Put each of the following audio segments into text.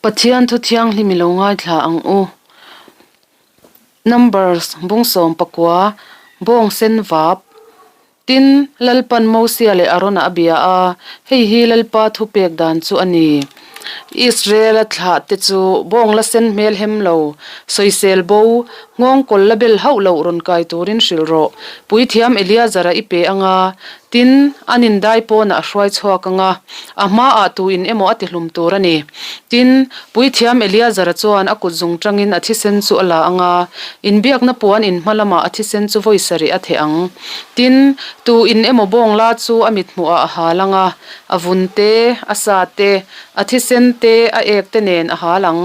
Pathian thu thianghlim i lo ngaithla ang u. Numbers bung 19, bawng sen vap. Tin, Lalpan Mosia leh Arona a bia a, hei hi Lalpa thupek dan chu a ni. Israela thlah te chu bawng la sen hmel hem lo, sawisel bo, nghawng kawl la bel hauh loh rawn kai turin hrilh rawh. Puithiam Eliazara i pe anga, Tin, an indai pawnah a hruai chhuak ang a, a hmaah tuin emaw a tihlum tur a ni. Tin, Puithiam Eliazara chuan a kut zung tangin a thisen chu a la ang a, inbiakna puan in hma lamah a thisen chu vawi sarih a theh ang. Tin, tuin emaw bawng la chu a mithmuhah a hal ang a, a vun te, a sa te, a thisen te, a ek te nen a hal ang.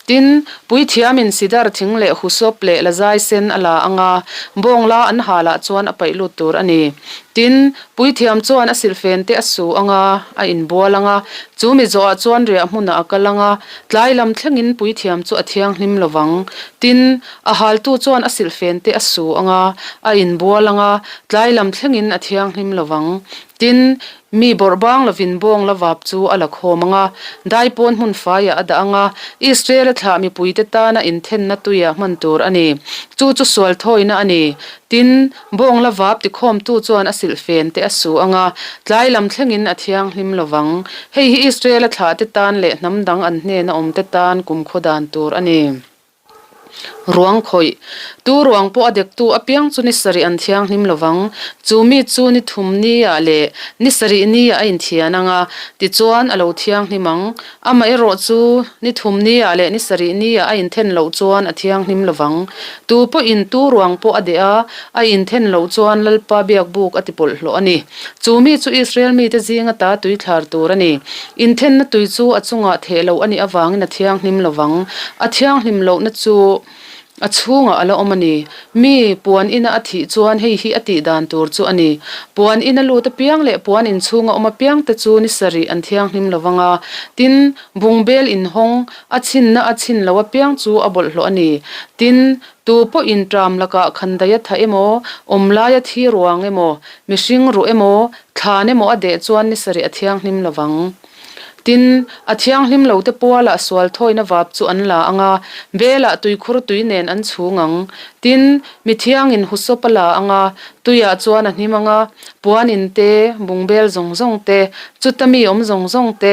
Tin, puithiamin sidar thing leh husawp leh lazai sen a la ang a, bawngla an halah chuan a paih lut tur a ni. Tin, puithiam chuan a silhfen te a su ang a, a inbual ang a, chu mi zawhah chuan riah hmunah a kal ang a, tlai lam thlengin puithiam chu a thianghlim lo vang. Tin, a haltu chuan a silhfen te a su ang a, a inbual ang a, tlai lam thlengin a thianghlim lo vang. Tin, Mi bawrh bang lovin bawng la vap chu a la khawm ang a, dai pawn hmun faiah a dah ang a, Israel-a thlah mipuite tana inthenna tuiah hman tur a ni. Chu chu sual thawina a ni. Tin, bawng la vap tikhawmtu chuan a silhfen te a su ang a, tlai lam thlengin a thianghlim lo vang. Hei hi Israel-a thlahte tan leh hnam dang an hnena awmte tan kumkhaw dan tur a ni. Ruang khawih. Tu ruang pawh a dektu apiang chu ni sarih an thianghlim lo vang. Chu mi chu ni thum niah leh ni sarih niah a inthian ang a, tichuan a lo thianghlim ang. Amaherawh chu ni thum niah leh ni sarih niah a inthen loh chuan a thianghlim lo vang. Tu pawhin tu ruang pawh a deh a, a inthen loh chuan Lalpa biakbuk a tipawlhhlawh a ni. Chu mi chu Israel mite zinga ta tui thlar tur a ni. Inthenna tui chu a chungah theh loh a nih avangin a thianghlim lo vang. A thianghlim lohna chu a chhungah a la awm a ni. Mi, puan ina a thih chuan hei hi a tih dan tur chu a ni. Puan ina lut apiang leh puan inchhunga awm apiang te chu ni sarih an thianghlim lo vang a. Tin, bungbel inhawng, a chhinna a chhin lo apiang chu a bawlhhlawh a ni. Tin, Tu pawhin ṭam lakah khandaih a tha emaw, awm laia thi ruang emaw, mihring ruh emaw, thlan emaw a deh chuan ni sarih a thianghlim lo vang. Tin, a thianghlim lote pualah sual thawina vap chu an la ang a, belah tuikhur tui nen an chhung ang. Tin, mi thiangin husawp a la ang a, tuiah chuan a hnim ang a, puan in te, bungbel zawng zawng te, chuta mi awm zawng zawng te,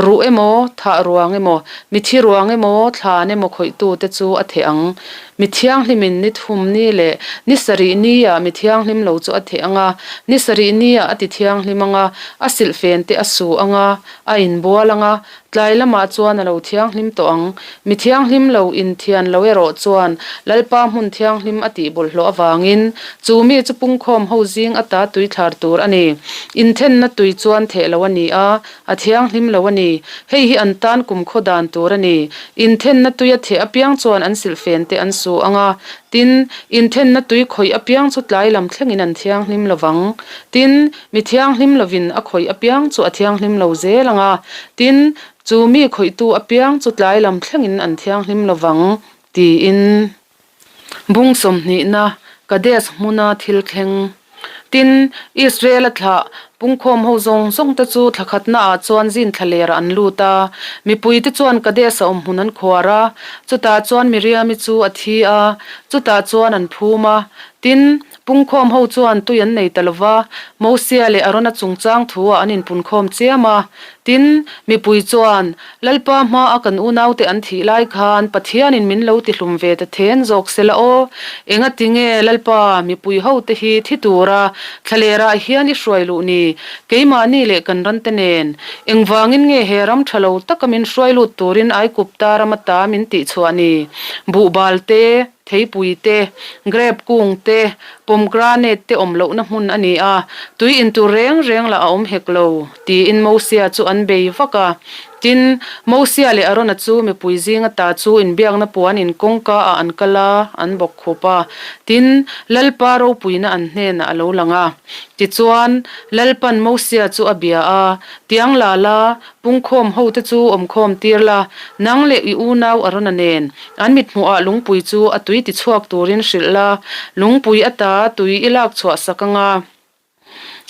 Ruh emaw, thah ruang emaw, mithi ruang emaw, thlan emaw khawihtute chu a theh ang. Mi thianghlimin ni thum ni leh ni sarih nia mi thianghlim lo chu a theh ang a, ni sarih nia a ti thianghlim ang a, a silhfen te a su ang a, a inbual ang a, tlai lamah chuan a lo thianghlim tawh ang. Mi thianghlim lo inthian lo erawh chuan Lalpa hmun thianghlim a tih bawlhhlawh avangin chu mi chu pungkhawm ho zing ata tui thlar tur a ni. Inthenna tui chuan theh lo a ni a, A thianghlim lo a ni. Hei hi an tan kumkhaw dan tur a ni. Inthenna tui a theh apiang chuan an silhfen te an su ang a. Tin, inthenna tui khawih apiang chu tlai lam thlengin an thianghlim lo vang. Tin, mi thianghlim lovin a khawih apiang chu a thianghlim lo zel ang a. Tin, chu mi khawihtu apiang chu tlai lam thlengin an thianghlim lo vang, tiin. Bung sawmhnihna, Kadesh hmuna thil thleng. Tin, Israel-a thlah pungkhawm ho zawng zawng te chu thla khatnaah chuan zin thla lerah an lut a. Mipuite chuan Kadesh-a awm hmun an khuar a, chutah chuan Miriam-i chu a thi a, chutah chuan an phum a. Tin, pungkhawm ho chuan tui an nei ta lo va, Mosia leh Arona chungchang thu-ah an inpunkhawm chiam a. Tin, mipui chuan, Lalpa hmaa kan unaute an thih lai khan Pathianin min lo tihlum ve ta then zawk se la aw. Enga tinge Lalpa mipui hote hi thi tura thlalerah hian i hruai luh ni? Keimahni leh kan rante nen. Engvangin nge he ram tha lo taka min hruai lut turin Aigupta ram ata min tihchhuah ni? Buhbal te, Theipui te, grape kung te, pomegranate te awm lohna hmun a ni a, tui in tur reng reng lah a awm hek lo, tiin Mosia chu an bei vak a. Tin, Mosia leh Arona chu mipui zinga ta chu inbiakna puan in kawngka ah an kal a, an bawk khup a. Tin, Lalpa ropuina an hnenah a lo lang a. Tichuan, Lalpan Mosia chu a bia a, Tiang la la, Pungkhawm hote chu awmkhawm tir la, nang leh i unau Arona nen an mithmuhah lungpui chu a tui tichhuak turin hrilh la, lungpui ata tui i lak chhuah sak anga.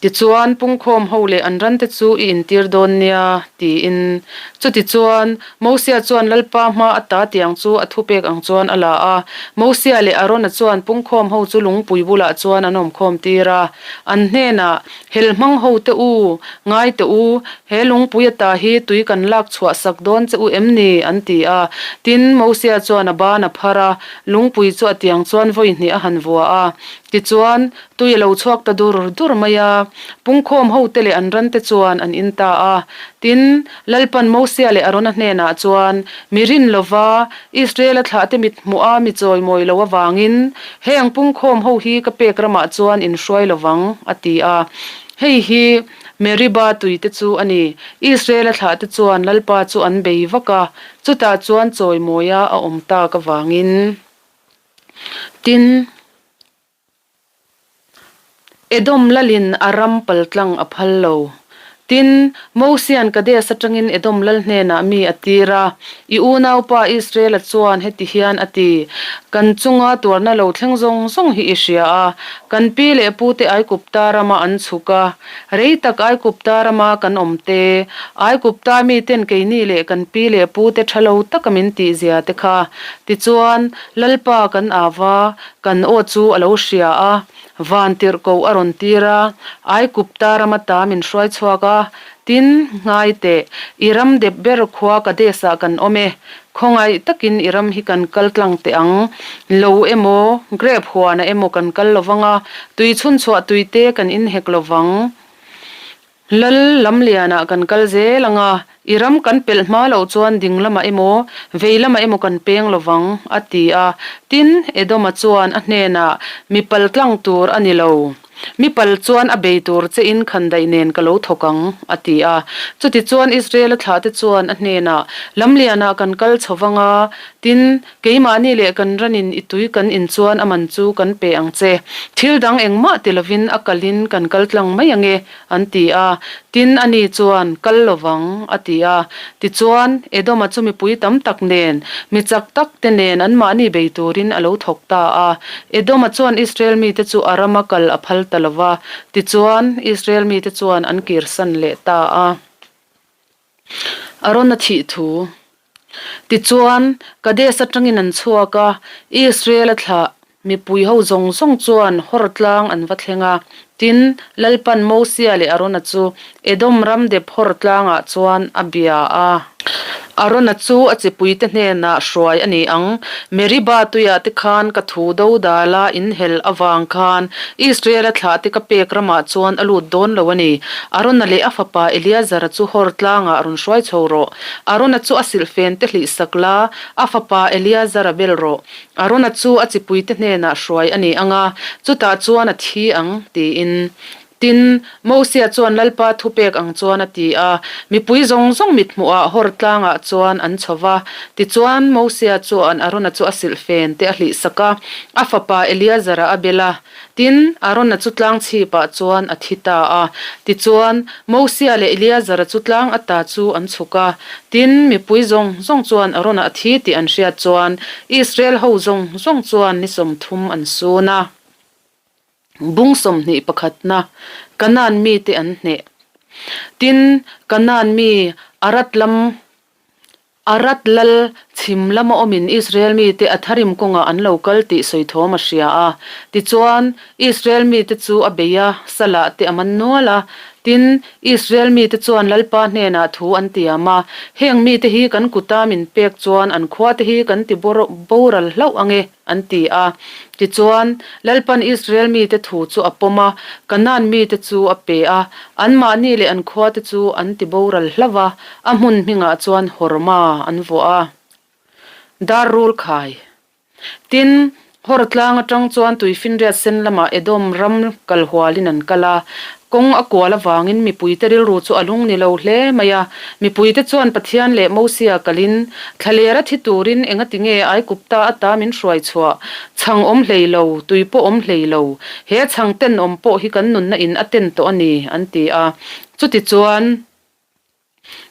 Tichuan, pungkhawm ho leh an rante chu i intir dawn nia, tiin. Chutichuan, Mosia chuan Lalpa hma ata tiang chu a thupek ang chuan a la a. Mosia leh Arona chuan pungkhawm ho chu lungpui bulah chuan an awmkhawm tir a. An hnenah, Hel hmang ho te u, ngai teh u, he lungpui ata hi tui kan lak chhuah sak dawn che u em ni? an ti a. Tin, Mosia chuan a ban a phar a, lungpui chu a tiang chuan vawi hnih a han vua a. Tichuan, tui a lo chhuak ta dur dur mai a, pungkhawm ho te leh an ran te chuan an in ta a. Tin, Lalpan Mosia leh Arona hnenah chuan, Mi rin lova, Israela thlahte mit hmuh a mi chawimawi lo avangin heng pungkhawm ho hi ka pek ramah chuan in hruai lo vang, a ti a. Hei hi Meriba tuite chu a ni. Israela thlahte chuan Lalpa chu an bei vak a, chutah chuan chawimawia a awm tak avangin. Tin. Edom lalin a ram paltlang a phal lo. Tin, Mosia'n Kades atangin Edom lal hnenah mi a tir a, I unaupa Israela chuan heti hian a ti, Kan chunga tuarna lo thleng zawng zawng hi i hria a, kan pi leh pute Aigupta rama an chhuk a, rei tak Aigupta rama kan awm te, Aigupta miten keini leh kan pi leh pute tha lo taka min tihzia te kha. Tichuan, Lalpa kan ava, Kan aw chu a lo hria a, van tirhkoh a rawn tir a, Aigupta rama ta min hruai chhuak a, tin, ngai teh, i ram dep ber khua Kades-ah kan awm e, khawngaih takin i ram hi kan kal tlang teh ang, lo emaw, grep huanah emaw kan kal lo vang a, tui chhunchhuah tuite kan inhek lo vang. Lal Lamlianah kan kal zel ang a, i ram kan pelh hma loh chuan ding lamah emaw, vei lamah emaw kan peng lo vang, a ti a. Tin, Edoma chuan a hnenah, Mi pal tlang tur a ni lo. Mi pal chuan a bei tur che in khandaih nen ka lo thawk ang, a ti a. Chutichuan Israela thlahte chuan a hnenah, Lamlianah kan kal chho vang a, tin, Keimahni leh kan ranin i tui kan in chuan a man chu kan pe ang che. Thil dang engmah ti lovin a kalin kan kal tlang mai ang e, an ti a. Tin, ani chuan, Kal lovang, a ti a. Tichuan, Edoma chu mipui tam tak nen, mi chak tak te nen anmahni bei turin a lo thawk ta a. Edoma chuan Israel mite chu a rama kal a phal ta lo va. Tichuan, Israel mite chuan an kirsan leh ta a. Arona thih thu. Tichuan, Kadesh atangin an chhuak a, Israel-a thlah mipui ho zawng zawng chuan Hor tlang an va thleng a. Tin, Lalpan Mosia leh Arona chu Edom ram dep Hor tlangah chuan a bia a. Arona chu a chipuite hnenah hruai a ni ang. Meriba tuiah te khan ka thu dodala inhel avang khan Israel-a thlahte ka pek ramah chuan a lut dawn lo a ni. Arona leh a fapa Eleazara chu Hor tlangah rawn hruai chho rawh. Arona chu a silhfen te hlih sak la, a fapa Eleazara bel rawh. Arona chu a chipuite hnenah hruai a ni ang a, chutah chuan a thi ang, tiin. Tin, Mosia chuan Lalpa thupek ang chuan a ti a, mipui zawng zawng mithmuhah Hor tlangah chuan an chho va. Tichuan, Mosia chuan Arona chu a silhfen te a hlihsak a, a fapa Eleazara a bel a. Tin, Arona chu tlang chhipah chuan a thi ta a. Tichuan, Mosia leh Eleazara chu tlang ata chu an chhuk a. Tin, mipui zawng zawng chuan Arona a thi tih an hriat chuan Israel ho zawng zawng chuan ni 30 an sun a. Bung 20 pakhatna, Kanaan mite an hneh. Tin, Kanaan mi Arad lam, Arad lal chhim lama awmin Israel mite Atharim kawngah an lo kal tih sawi thawm a hria a. Tichuan, Israel mite chu a bei a, Salah te a man nual a. Tin, Israel mite chuan Lalpa hnenah thu an tiam a, Heng mite hi kan kuta min pek chuan an khuate hi kan ti boral hlauh ang e. An ti a. Tichuan, Lalpan Israel mite thu chu a pawm a, Kanaan mite chu a pe a, anmahni leh an khuate chu an ti boral hlauh a, a hmun hmingah chuan Horma an vuah a. Dar rul khai. Tin, Hor tlang atang chuan Tuifinriat sen lamah Edom ram kal hualin an kal a, Kawng a kual avangin mipuite rilru chu a lung ni lo hle mai a. Mipuite chuan Pathian leh Mosia kalin, Thlalera thi turin engati nge Aigupta ata min hruai chhuah? Chhang awm hlei lo, tui pawh awm hlei lo. He chhang tenawm pawh hi kan nunna in a ten tawh a ni, an ti a. Chutichuan.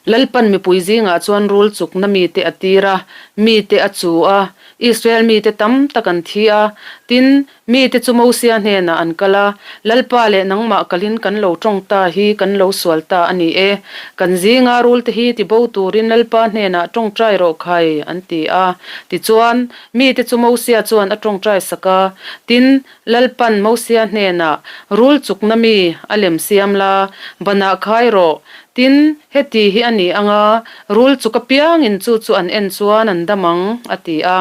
Lalpan mipui zingah chuan rul chukna mite a tir a, mite a chu a, Israel mite tam tak an thi a. Tin, Mite chu Mosia hnenah an kal a, Lalpa leh nangmah kalin kan lo tawng ta hi kan lo sual ta a ni e. Kan zinga rulte hi tibo turin Lalpa hnenah tawngtai rawh khai, an ti a. Tichuan, mite chu Mosia chuan a tawngtai sak a. Tin, Lalpan Mosia hnenah, Rul chukna mi a lem siam la, banah khai rawh. Tin, heti hi a ni ang a, rul chuk apiangin chu chu an en chuan an dam ang, a ti a.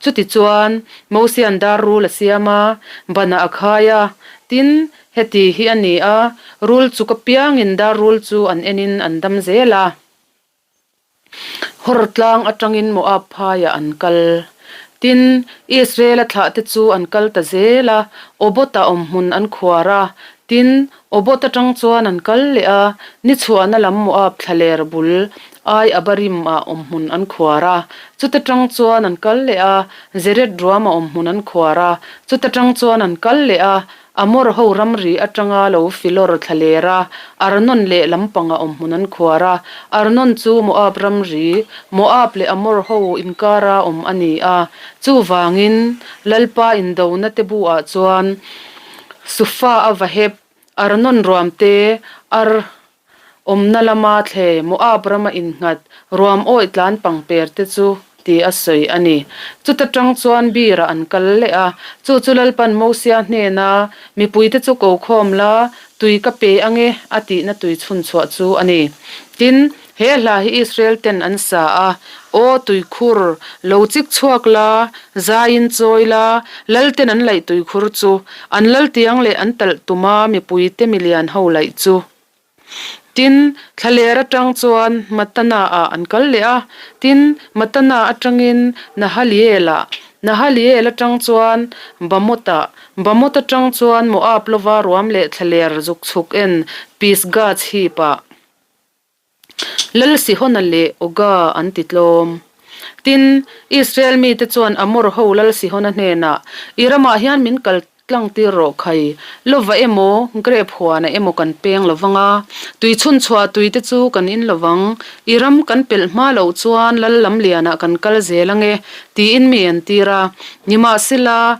Chutichuan, Mosia'n dar rul a siam a, banah a khai a. Tin, heti hi a ni a, rul chuk apiangin dar rul chu an enin an dam zel a. Hor tlang atangin Moab phaiah an kal. Tin, Israela thlahte chu an kal ta zel a, Obot-ah awmhmun an khuar a. Tin, Obot atang chuan an kal leh a, ni chhuahna lam Moab thlaler bul Ai Abarim-ah awmhmun an khuar a. Chuta tang chuan an kal leh a, Zered ruamah awmhmun an khuar a. Chuta tang chuan an kal leh a, Amor ho ramri atanga lo filawr thlaler a, Arnon leh lampangah awmhmun an khuar a. Arnon chu Moab ramri, Moab leh Amor ho inkara awm a ni a. Chuvangin, Lalpa indona te buah chuan Sufa a va hep, Arnon ruam te, Ar awmna lama thle, Moab rama innghat, ruam awih tlan pangper te chu ti a sawi a ni. Chuta tang chuan Beer-ah an kal leh a, chu chu Lalpan Mosia hnena mipuite chu ko khawm la, tui ka pe ange a tihna tui chhun chhuah chu a ni. Tin, He hla hi Israel ten an sa a, Aw tuikhur, lo chik chhuak la, zaiin chawi la, lal ten an laih tuikhur chu, an lal tiang leh an talh tuma mipuite milian ho laih chu. Tin, thlaler atang chuan Matana-ah an kal leh a, tin, Matana atangin Nahaliel-ah, Nahaliel atang chuan Bamot-ah, Bamot atang chuan Moab lova ruam leh thlaler zuk chhuk en Pisgah chhipah. Lal Sihona leh Oga an ti tlawm. Tin, Israel mite chuan Amor ho Lal Sihona hnenah, I ramah hian min kal tlang tir rawh khai, lova emaw, grep huanah emaw kan peng lo vang a, tui chhunchhuah tuite chu kan in lo vang, i ram kan pelh hma loh chuan Lal lamlianah kan kal zel ange, tiin mi an tir a. Nimahsela,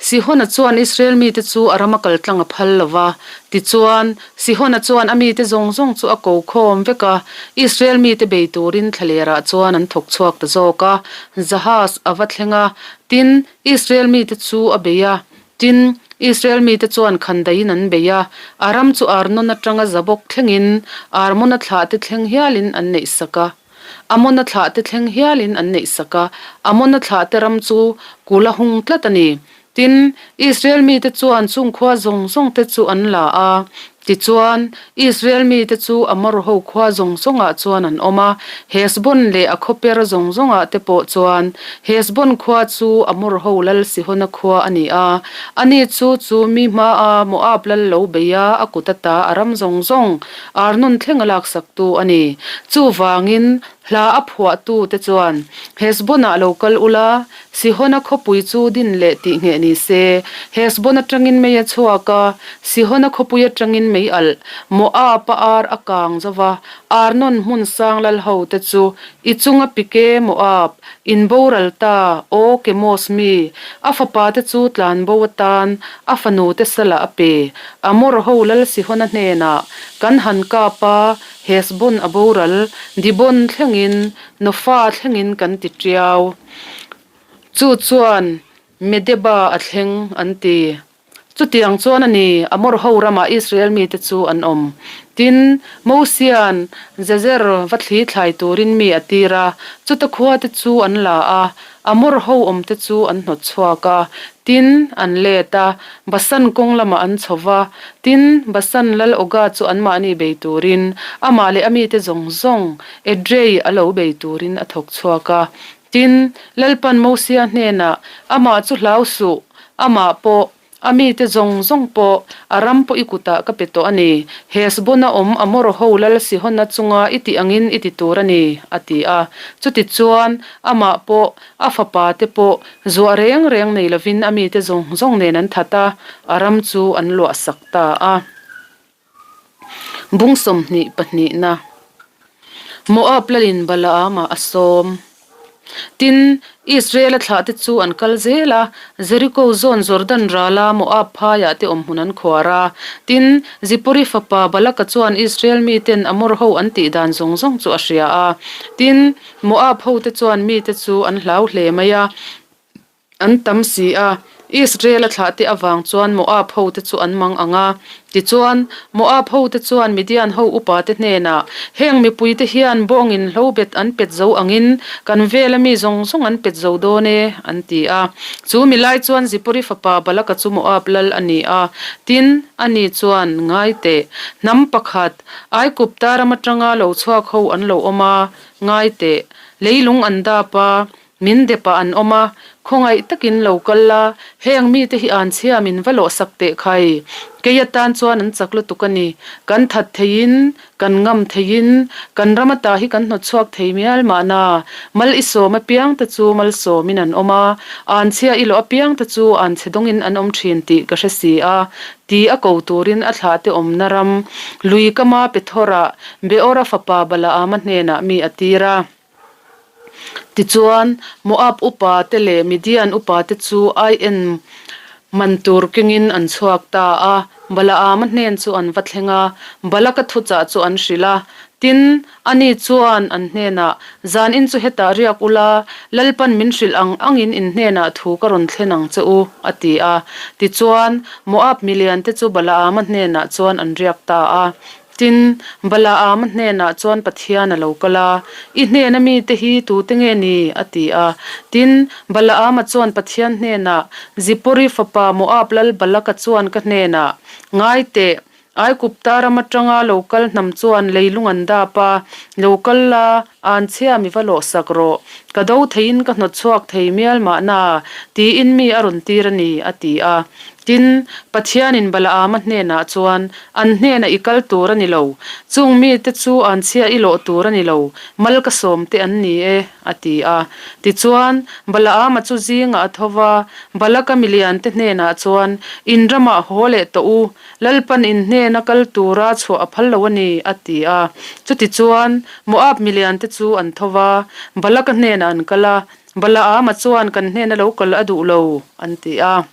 Sihona chuan Israel mite chu a rama kal tlang a phal lo va. Tichuan, Sihona chuan a mite zawng zawng chu a ko khawm vek a, Israel mite bei turin thlalerah chuan an thawk chhuak ta zawk a. Jahaz a va thleng a, tin, Israel mite chu a bei a. Tin, Israel mite chuan khandaiin an bei a, a ram chu Arnon atanga Zabok thlengin, Armona thlahte thleng hialin an neihsak a. Amona thlahte thleng hialin an neihsak a, Amona thlahte ram chu kul a hung tlat a ni. Tin, Israel mite chuan chung khua zawng zawngte chu an la a. Tichuan, Israel mite chu Amor ho khua zawng zawngah chuan an awm a, Hesbon leh a khawper zawng zawngah te pawh chuan. Hesbon khua chu Amor ho lal Sihona khua a ni a, ani chu chu mi hmaa Moab lal lo bei a, a kut ata a ram zawng zawng Arnon thleng a laksaktu a ni. Chuvangin, hla a phuahtute chuan, Hesbon-ah lo kal ula, Sihon-a khawpui chu din leh tih ngheh ni se. Hesbon atangin mei a chhuak a, Sihon-a khawpui atangin mei alh, Moab-a ar a kang zo va, Arnon hmun sang lal hote chu, I chunga pike Moab, in boral ta, aw Kemos mi, a fapate chu tlanbo atan a fanute salah a pe. Amor ho lal Sihona hnenah, Kan han kap a, Hesbon a boral, Dibon thlengin, Nofa thlengin kan ti tiau. Chu chuan Medeba a thleng, an ti. Chutiang chuan a ni, Amor ho ramah Israel mite chu an awm. Tin, Mosia'n Jazer va thli thlai turin mi a tir a, chuta khuate chu an la a, Amor ho awmte chu an hnawt chhuak a. Tin, an let a, Basan kawng lamah an chho va. Tin, Basan lal Oga chu anmahni bei turin, amah leh a mite zawng zawng Edrei a lo bei turin a thawk chhuak a. Tin, Lalpan Mosia hnenah, Amah chu hlau suh, amah pawh, a mite zawng zawng pawh, a ram pawh i kutah ka pe tawh a ni. Hesbon-a awm Amor ho lal Sihona chunga i tih angin i ti tur a ni, a ti a. Chutichuan, amah pawh, a fapate pawh, zuah reng reng nei lovin a mite zawng zawng nen an that a, a ram chu an luahsak ta a. Bung 22 na. Moab lalin Balaam-ah a sawm. Tin, Israela thlahte chu an kal zel a, Jeriko zawn Jordan rala Moab phaiah te awmhmun an khuar a. Tin, Zipori fapa Balaka chuan Israel miten Amor ho an tih dan zawng zawng chu a hria a. Tin, Moab hote chuan mite chu an hlau hle mai a. An tam si a, Israel-a thlahte avang chuan Moab hote chu an mang ang a. Tichuan, Moab hote chuan Midian ho upate hnenah, Heng mipuite hian bawngin hlobet an pet zo angin kan vela mi zawng zawng an pet zo dawn e, an ti a. Chu mi lai chuan Zipori fapa Balaka chu Moab lal a ni a. Tin, ani chuan, Ngai teh, hnam pakhat, Aigupta ram atanga lo chhuak ho an lo awm a, ngai teh, leilung an dap a, Min depah an awm a, khawngaih takin lo kal la, heng mite hi an chhia min va lawhsak teh khai. Kei atan chuan an chak lutuk a ni. Kan that theiin, kan ngam theiin, kan ram ata hi kan hnawtchhuak thei mial mahna. Mal i sawm apiangte chu malsawmin an awm a, an chhia i lawh apiangte chu an chhe dawngin an awm thin tih ka hre si a, ti a ko turin a thlahte awmna ram lui kama Pethorah Beora fapa Balaama hnenah mi a tir a. Tichuan, Moab upate leh Midian upate chu aien man tur kengin an chhuak ta a, Balaama hnen chu an va thleng a, Balaka thuchah chu an hrilh a. Tin, ani chuan an hnenah, Zanin chu hetah riak ula, Lalpan min hrilh ang angin in hnenah thu ka rawn thlen ang che u, a ti a. Tichuan, Moab miliante chu Balaama hnenah chuan an riak ta a. Tin, Balaama hnenah chuan Pathian a lo kal a, I hnena mite hi tute nge ni? a ti a. Tin, Balaama chuan Pathian hnenah, Zipori fapa Moab lal Balaka chuan ka hnenah, Ngai teh, Aigupta ram atanga lo kal hnam chuan leilung an dap a, lo kal la, an chhia mi va lawhsak rawh, ka do theiin ka hnawtchhuak thei mial mahna, tiin mi a rawn tir a ni, a ti a. Tin, Pathianin Balaama hnenah chuan, An hnenah i kal tur a ni lo, chung mite chu an chhia i lawh tur a ni lo, mal ka sawm te an ni e, a ti a. Tichuan, Balaama chu zingah a tho va, Balaka miliante hnenah chuan, In ramah haw leh tawh u, Lalpan in hnena kal tura chhuah a phal lo a ni, a ti a. Chutichuan, Moab miliante chu an tho va, Balaka hnenah an kal a, Balaama chuan kan hnena lo kal a duh lo, an ti a.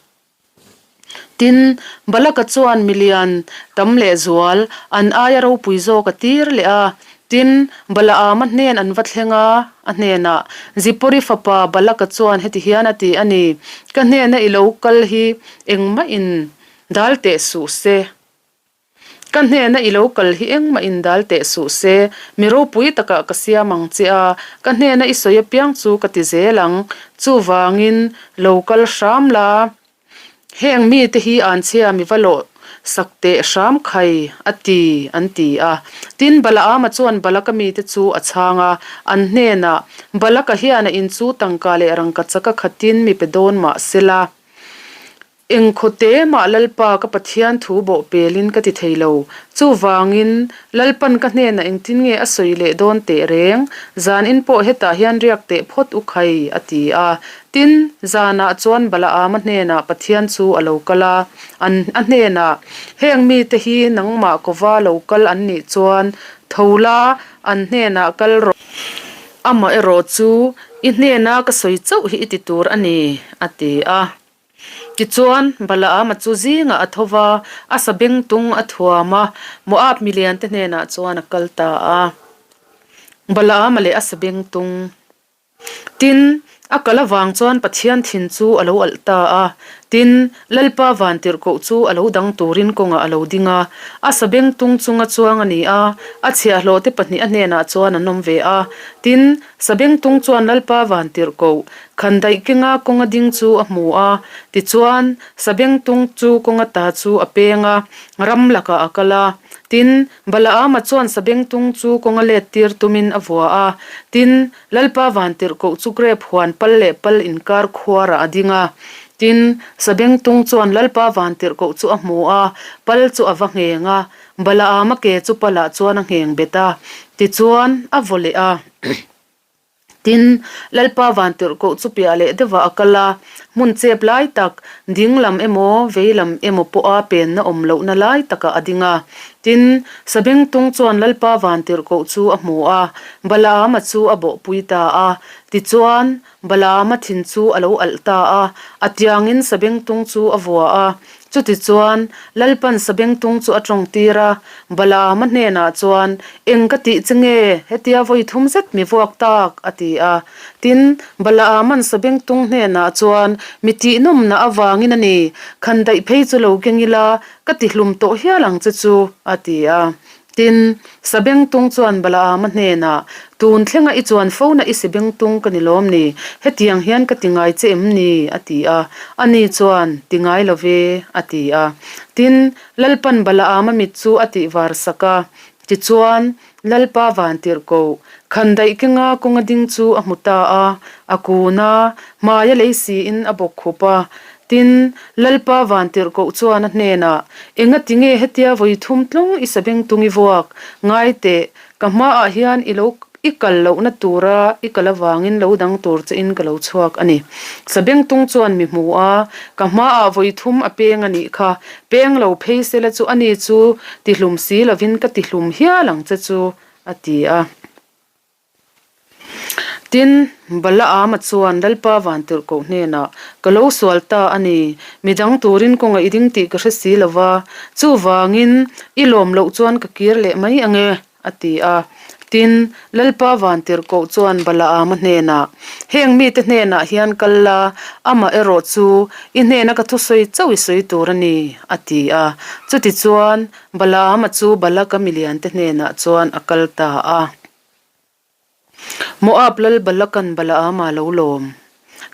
Tin, Balaka chuan milian tam lehzual an aia ropui zawk a tir leh a. Tin, Balaama hnen an va thleng a, a hnenah, Zipori fapa Balaka chuan heti hian a ti a ni, Ka hnena i lo kal hi engmahin dal teh suh se. Ka hnena i lo kal hi engmah in dal teh suh se, mi ropui takah ka siam ang che a, ka hnena i sawi apiang chu ka ti zel ang, chuvangin lo kal hram la, heng mite hi an chhia mi va lawh sak teh hram khai a ti an ti a. Tin, Balaama chuan Balaka mite chu a chhang a, an hnenah, Balaka hian a in chu tangka leh rangka chaka khatin mi pe dawn mah sela, Engkhaw te mah Lalpa ka Pathian thu bawh pelin ka ti thei lo. Chuvangin, Lalpan ka hnenah engtin nge a sawi leh dawn teh reng? Zanin pawh hetah hian riak teh phawt u khai, a ti a. Tin, zanah chuan Balaama hnenah Pathian chu a lo kal a, an a hnenah, Heng mite hi nangmah kova lo kal an nih chuan tho la, an hnenah kal rawh. Amaherawh chu, i hnena ka sawi chauh hi i ti tur a ni, a ti a. Tichuan, Balaama chu zingah a tho va, a sabengtung a thuam a, Moab miliante hnenah chuan a kal ta a. Balaama leh a sabengtung. Tin, a kal avang chuan Pathian thin chu a lo alh ta a. Tin, Lalpa vantirhkoh chu a lo dang turin kawngah a lo ding a. A sabengtung chunga chuang a ni a, a chhiahhlawhte pahnih a hnenah chuan an awm ve a. Tin, Sabengtung chuan Lalpa vantirhkoh Khandaih kenga kawnga ding chu a hmu a, tichuan Sabengtung chu kawnga ta chu a peng a, ram lakah a kal a. Tin, Balaama chuan Sabengtung chu kawnga let tir tumin a vua a. Tin, Lalpa vantirhkoh chu grep huan pal leh pal inkar khuarah a ding a. Tin, Sabengtung chuan Lalpa vantirhkoh chu a hmu a, pal chu a va ngheng a, Balaama ke chu palah chuan a ngheng bet a, tichuan a vaw leh a. Tin, Lalpa vantirhkoh chu piah leh deuhah a kal a, hmun chep lai tak, ding lam emaw, vei lam emaw pawha penna awm lohna lai takah a ding a. Tin, Sabengtung chuan Lalpa vantirhkoh chu a hmu a, Balaama chu a bawhpui ta a. Tichuan, Balaama thin chu a lo alh ta a, a tiangin Sabengtung chu a vua a. Chutichuan, Lalpan Sabengtung chu a tawngtir a, Balaama hnenah chuan, Eng ka tih che nge? Hetia vawi thum zet mi vuak tak, a ti a. Tin, Balaama'n Sabengtung hnenah chuan, Mi tihnawmna avangin a ni, khandaih phei chu lo keng ila, ka tihlum tawh hial ang che chu, a ti a. Tin, Sabengtung chuan Balaama hnenah, Tun thlenga i chuan fona i Sebengtung ka ni lawm ni? Hetiang hian ka ti ngai che em ni? a ti a. Ani chuan, Ti ngai lo ve, a ti a. Tin, Lalpan Balaama mit chu a tihvar sak a. Tichuan, Lalpa vantirhkoh, khandaih kenga kawnga ding chu a hmu ta a, a kun a, hmaia lei siin a bawk khup a. Tin, Lalpa vantirhkoh chuan a hnenah, Enga tinge hetia vawi thum tlawng i sabengtung i vuak? Ngai teh, ka hmaah hian i lo i kal lohna tura i kal avangin lo dang tur chein ka lo chhuak a ni. Sabengtung chuan mi hmu a, ka hmaah vawi thum a peng a nih kha. Peng lo phei sela chu ani chu tihlum si lovin ka tihlum hial ang che chu, a ti a. Tin, Balaama chuan Lalpa Vantirhkoh hnenah, Ka lo sual ta a ni, midang turin kawngah i ding tih ka hre si lo va, chuvangin i lawm loh chuan ka kir leh mai ang e, a ti a. Tin, Lalpa Vantirhkoh chuan Balaama hnenah, Heng mite hnenah hian kal la, amah erawh chu i hnena ka thusawi chauh i sawi tur a ni, a ti a. Chutichuan, Balaama chu Balaka miliante hnenah chuan a kal ta a. Moab lal Balakan Balaama a lo lawm.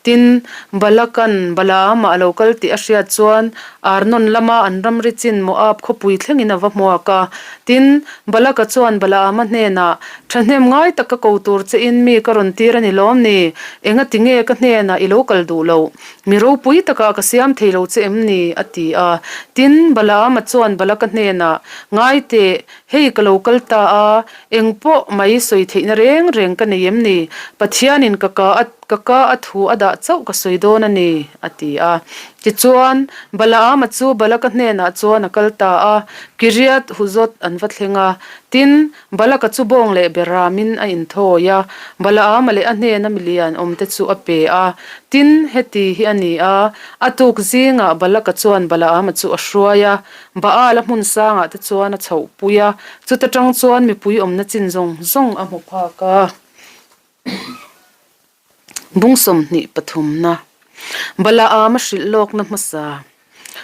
Tin, Balakan Balaama a lo kal tih a hriat chuan Arnon lama an ramri chin Moab khawpui thlengin a va hmuak a. Tin, Balaka chuan Balaama hnenah, Thahnem ngai tak ka ko tur chein mi ka rawn tir a ni lawm ni? Engati nge ka hnenah i lo kal duh loh? Mi ropui takah ka siam thei lo che em ni? a ti a. Tin, Balaama chuan Balaka hnenah, Ngai teh, hei ka lo kal ta a, eng pawh mai sawi theihna reng reng ka nei em ni? Pathianin ka ka a ka ka a thu a dah chauh ka sawi dawn a ni, a ti a. Tichuan, Balaama chu Balaka hnenah chuan a kal ta a, Kiriath Huzot an va thleng a. Tin, Balaka chu bawng leh beramin a inthawi a, Balaama leh a hnena milian awmte chu a pe a. Tin, heti hi a ni a, a tuk zingah Balaka chuan Balaama chu a hruai a, Baal-a hmun sangah te chuan a chhohpui a, chuta tang chuan mipui awmna chin zawng zawng a hmu phak a. Bung 23 na Balaama hrilh lawkna hmasa.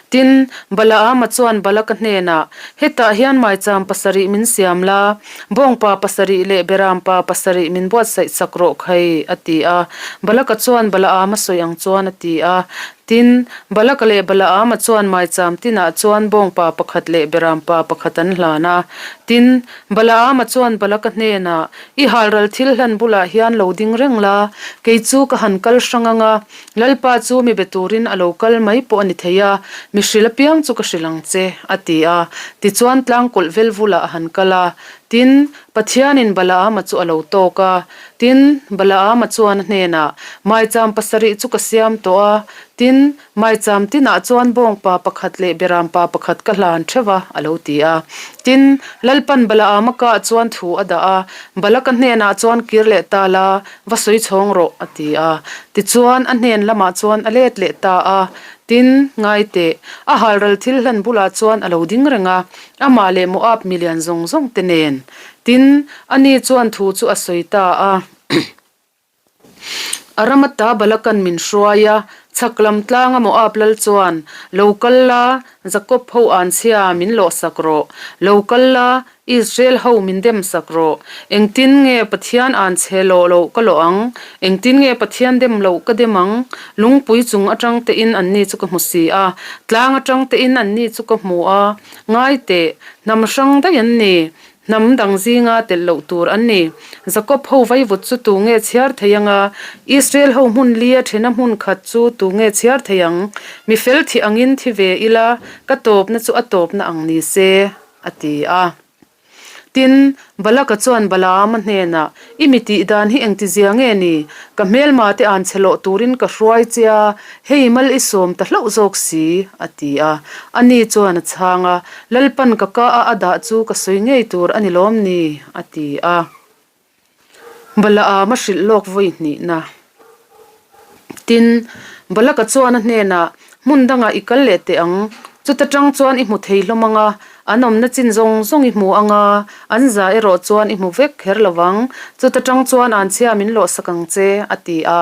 Tin, Balaama chuan Balaka hnenah, Hetah hian maicham pasarih min siam la, bawngpa pasarih leh berampa pasarih min buatsaih chak rawh khai, a ti a. Balaka chuan Balaama sawi ang chuan a ti a. Tin, Balaka leh Balaama chuan maicham tinah chuan bawngpa pakhat leh berampa pakhat an hlan a. Tin, Balaama chuan Balaka hnenah, I halral thil hlan bulah hian lo ding reng la, kei chu ka han kal hrang ang a, Lalpa chu mi be turin a lo kal mai pawh a ni thei a, mi hrilh apiang chu ka hrilh ang che, a ti a. Tichuan tlangkawlh velvulah a han kal a. Tin, Pathianin Balaama chu a lo tawk a. Tin, Balaama chuan a hnenah, Maicham pasarih chu ka siam tawh a. Tin, Maicham tinah chuan bawngpa pakhat leh berampa pakhat ka hlan theuh a, a lo ti a. Tin, Lalpan Balaama kah chuan thu a dah a, Balaka hnenah chuan kir leh ta la, Va sawi chhawng rawh, a ti a. Tichuan, a hnen lamah chuan a let leh ta a. Tin, ngai teh, a halral thil hlan bulah chuan a lo ding reng a, amah leh Moab milian zawng zawng te nen. Tin, ani chuan thu chu a sawi ta a. A ram ata Balakan min hruai a, chhak lam tlanga Moab lal chuan, Lo kal la, Jakob ho anchhia min lawhsak rawh. Lo kal la, Israel ho min dem sak rawh. Engtin nge Pathian an chhe lawh loh ka lawh ang? Engtin nge Pathian dem loh ka dem ang? Lungpui chung atang tein anni chu ka hmu si a, tlang atang tein anni chu ka hmu a. Ngai teh, hnam hrang daih an ni. Hnam dang zinga telh loh tur an ni. Jakob ho vaivut chu tu nge chhiar thei ang a? Israel ho hmun lia thena hmun khat chu tu nge chhiar thei ang? Mi fel thih angin thi ve ila, ka tawpna chu a tawpna ang ni se. a ti a. Tin, Balaka chuan Balaama hnenah, I mi tih dan hi engtizia nge ni? Ka hmelma te an che lawh turin ka hruai che a, hei mal i sawm ta hlauh zawk si, a ti a. Ani chuan a chhang a, Lalpan ka ka a a dah chu ka sawi ngei tur a ni lawm ni? a ti a. Balaama hrilh lawk vawi hnihna. Tin, Balaka chuan a hnenah, Hmun dangah i kal leh teh ang. Chuta tang chuan i hmu thei hlawm ang a, an awmna chin zawng zawng i hmu ang a, an za erawh chuan i hmu vek kher lo vang. Chuta tang chuan an chhia min lawhsak ang che, a ti a.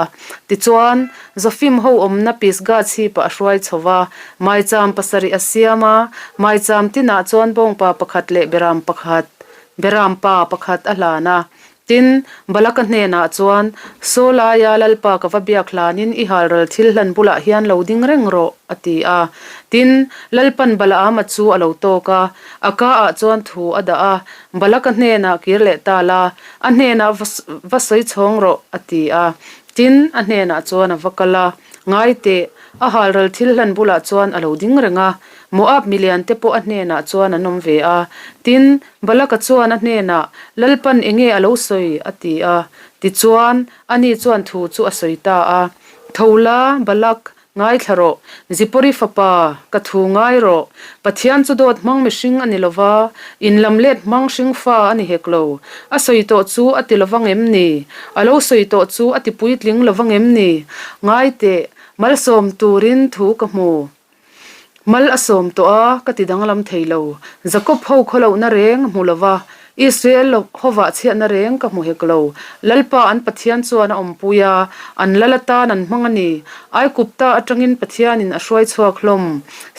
Tichuan, Zofim ho awmna Pisgah chhipah a hruai chho va, maicham pasarih a siam a, maicham tinah chuan bawngpa pakhat leh beram pakhat, beram pa pakhat a hlan a. Tin, Balaka hnenah chuan, Saw laia Lalpa ka va biak hlanin i halral thil hlan bulah hian lo ding reng rawh, a ti a. Tin, Lalpan Balaama chu a lo tawk a, a kaah chuan thu a dah a, Balaka hnenah kir leh ta la, a hnenah va sawi chhawng rawh, a ti a. Tin, a hnenah chuan a va kal a, Ngai teh, a halral thil hlan bulah chuan a lo ding reng a, Moab milian te pawh a hnenah chuan an awm ve a. Tin, Balaka chuan a hnenah, Lalpan enge a lo sawi? a ti a. Tichuan, ani chuan thu chu a sawi ta a. Tho la, Balak, ngaithla rawh. Zipori fapa, ka thu ngai rawh. Pathian chu dawt hmang mihring a ni lo va, inlam let hmang hringfa a ni hek lo. A sawi tawh chu a ti lo vang em ni? A lo sawi tawh chu a ti puitling lo vang em ni? Ngai teh, malsawm turin thu ka hmu. Mal a sawm tawh a, ka ti danglam thei lo. Jakob ho khawlohna reng a hmu lo va, Israel hovah chhiatna reng ka hmu hek lo. Lalpa an Pathian chuan a awmpui a, an lal atan an hmang a ni. Aikupta atangin Pathianin a hruai chhuak hlawm.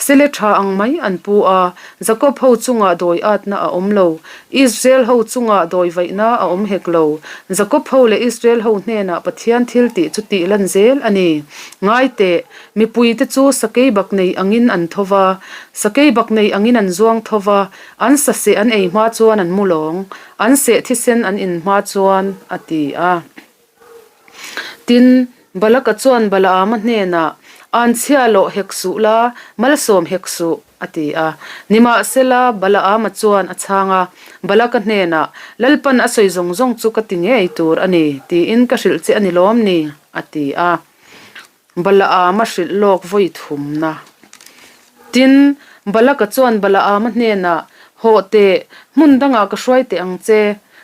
Sele tha ang mai an pu a, Jakob ho chungah dawi atna a awm lo. Israel ho chungah dawi vaihna a awm hek lo. Jakob ho leh Israel ho hnenah Pathian thil tih chu tih lan zel a ni. Ngai teh, Mipuite chu sakei bak nei angin an tho va, sakei bak nei angin an zuang tho va, an saseh an ei hma chuan an mu lawng, an seh thisen an in hma chuan, a ti a. Tin, Balaka chuan Balaama hnenah, Anchhia lawh hek suh la, malsawm hek suh, a ti a. Nimahsela, Balaama chuan a chhang a, Balaka hnenah, Lalpan a sawi zawng zawng chu ka ti ngei tur a ni, tiin ka hrilh che a ni lawm ni? a ti a. Balaama hrilh lawk vawi thumna. Tin, Balaka chuan Balaama hnenah, Hawh teh, hmun dangah ka hruai teh ang che.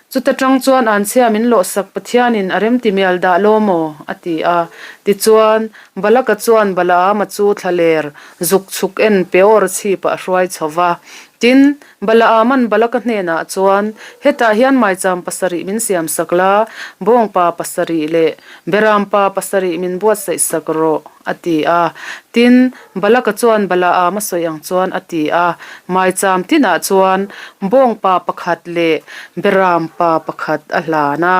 Chuta tang chuan anchhia min lawhsak Pathianin a remti mial dah law maw? a ti a. Tichuan, Balaka chuan Balaama chu thlaler zuk chhuk en Peor chhipah a hruai chho va. Tin, Balaaman Balaka hnenah chuan, Hetah hian maicham pasarih min siam sak la, bawngpa pasarih leh berampa pasarih min buatsaih sak rawh, a ti a. Tin, Balaka chuan Balaam a sawi ang chuan a ti a. Maicham tinah chuan bawngpa pakhat leh berampa pakhat a hlan a.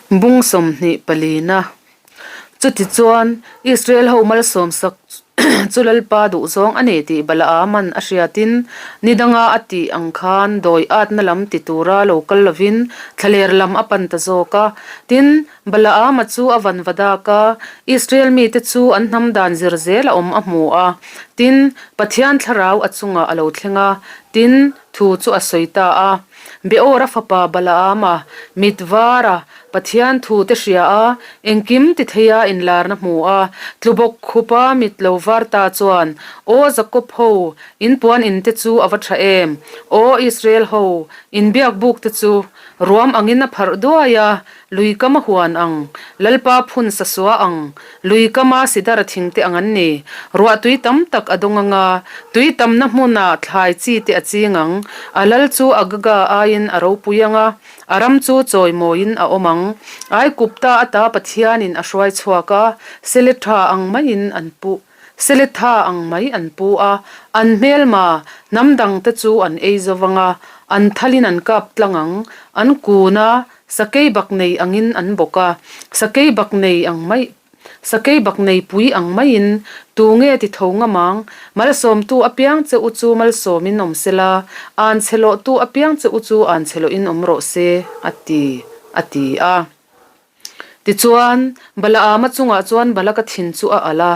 Bung 24. Chutichuan, Israel ho malsawmsak chu Lalpa duhzawng a ni tih Balaama'n a hriatin, ni danga a tih ang khan dawi atna lam ti tura lo kal lovin thlaler lam a pan ta zawk a. Tin, Balaama chu a van va dak a, Israel mite chu an hnam dan zir zel a awm a hmu a. Tin, Pathian thlarau a chungah a lo thleng a, tin, thu chu a sawi ta a. Beora fapa Balaama, mit vara, Pathian thu te hria a, engkim ti theia inlarna hmu a, tlubawk khupa mit lo var ta chuan, Aw Jakob ho, in puan in te chu a va tha em? Aw Israel ho, in biak buk te chu ruam angin a pharh duai a, Lui kama huan ang, Lalpa phun sa sua ang, lui kama sidar thing te ang an ni. Ruah tui tam tak a dawng anga, tui tamna hmuna thlai chi te a ching ang. A lal chu Agaga aiin a ropui anga, a ram chu chawimawiin a awm ang. Aikupta ata Pathianin a hruai chhuak a, Seletha ang maiin an pu. Seletha ang mai an pu a, an hmelma hnam dangte chu an ei zo vang a, an thalin an kap tlang ang, an kun a, sakei bak nei angin an bawk a, sakei bak nei ang mai, sakei bak nei pui ang maiin tu nge ti tho ngam ang? Malsawmtu apiang che u chu malsawmin awm sela, an chhe lawhtu apiang che u chu an chhe lawhin awm rawh se, a ti, a ti a. Tichuan, Balaama chungah chuan Balaka thin chu a alh a.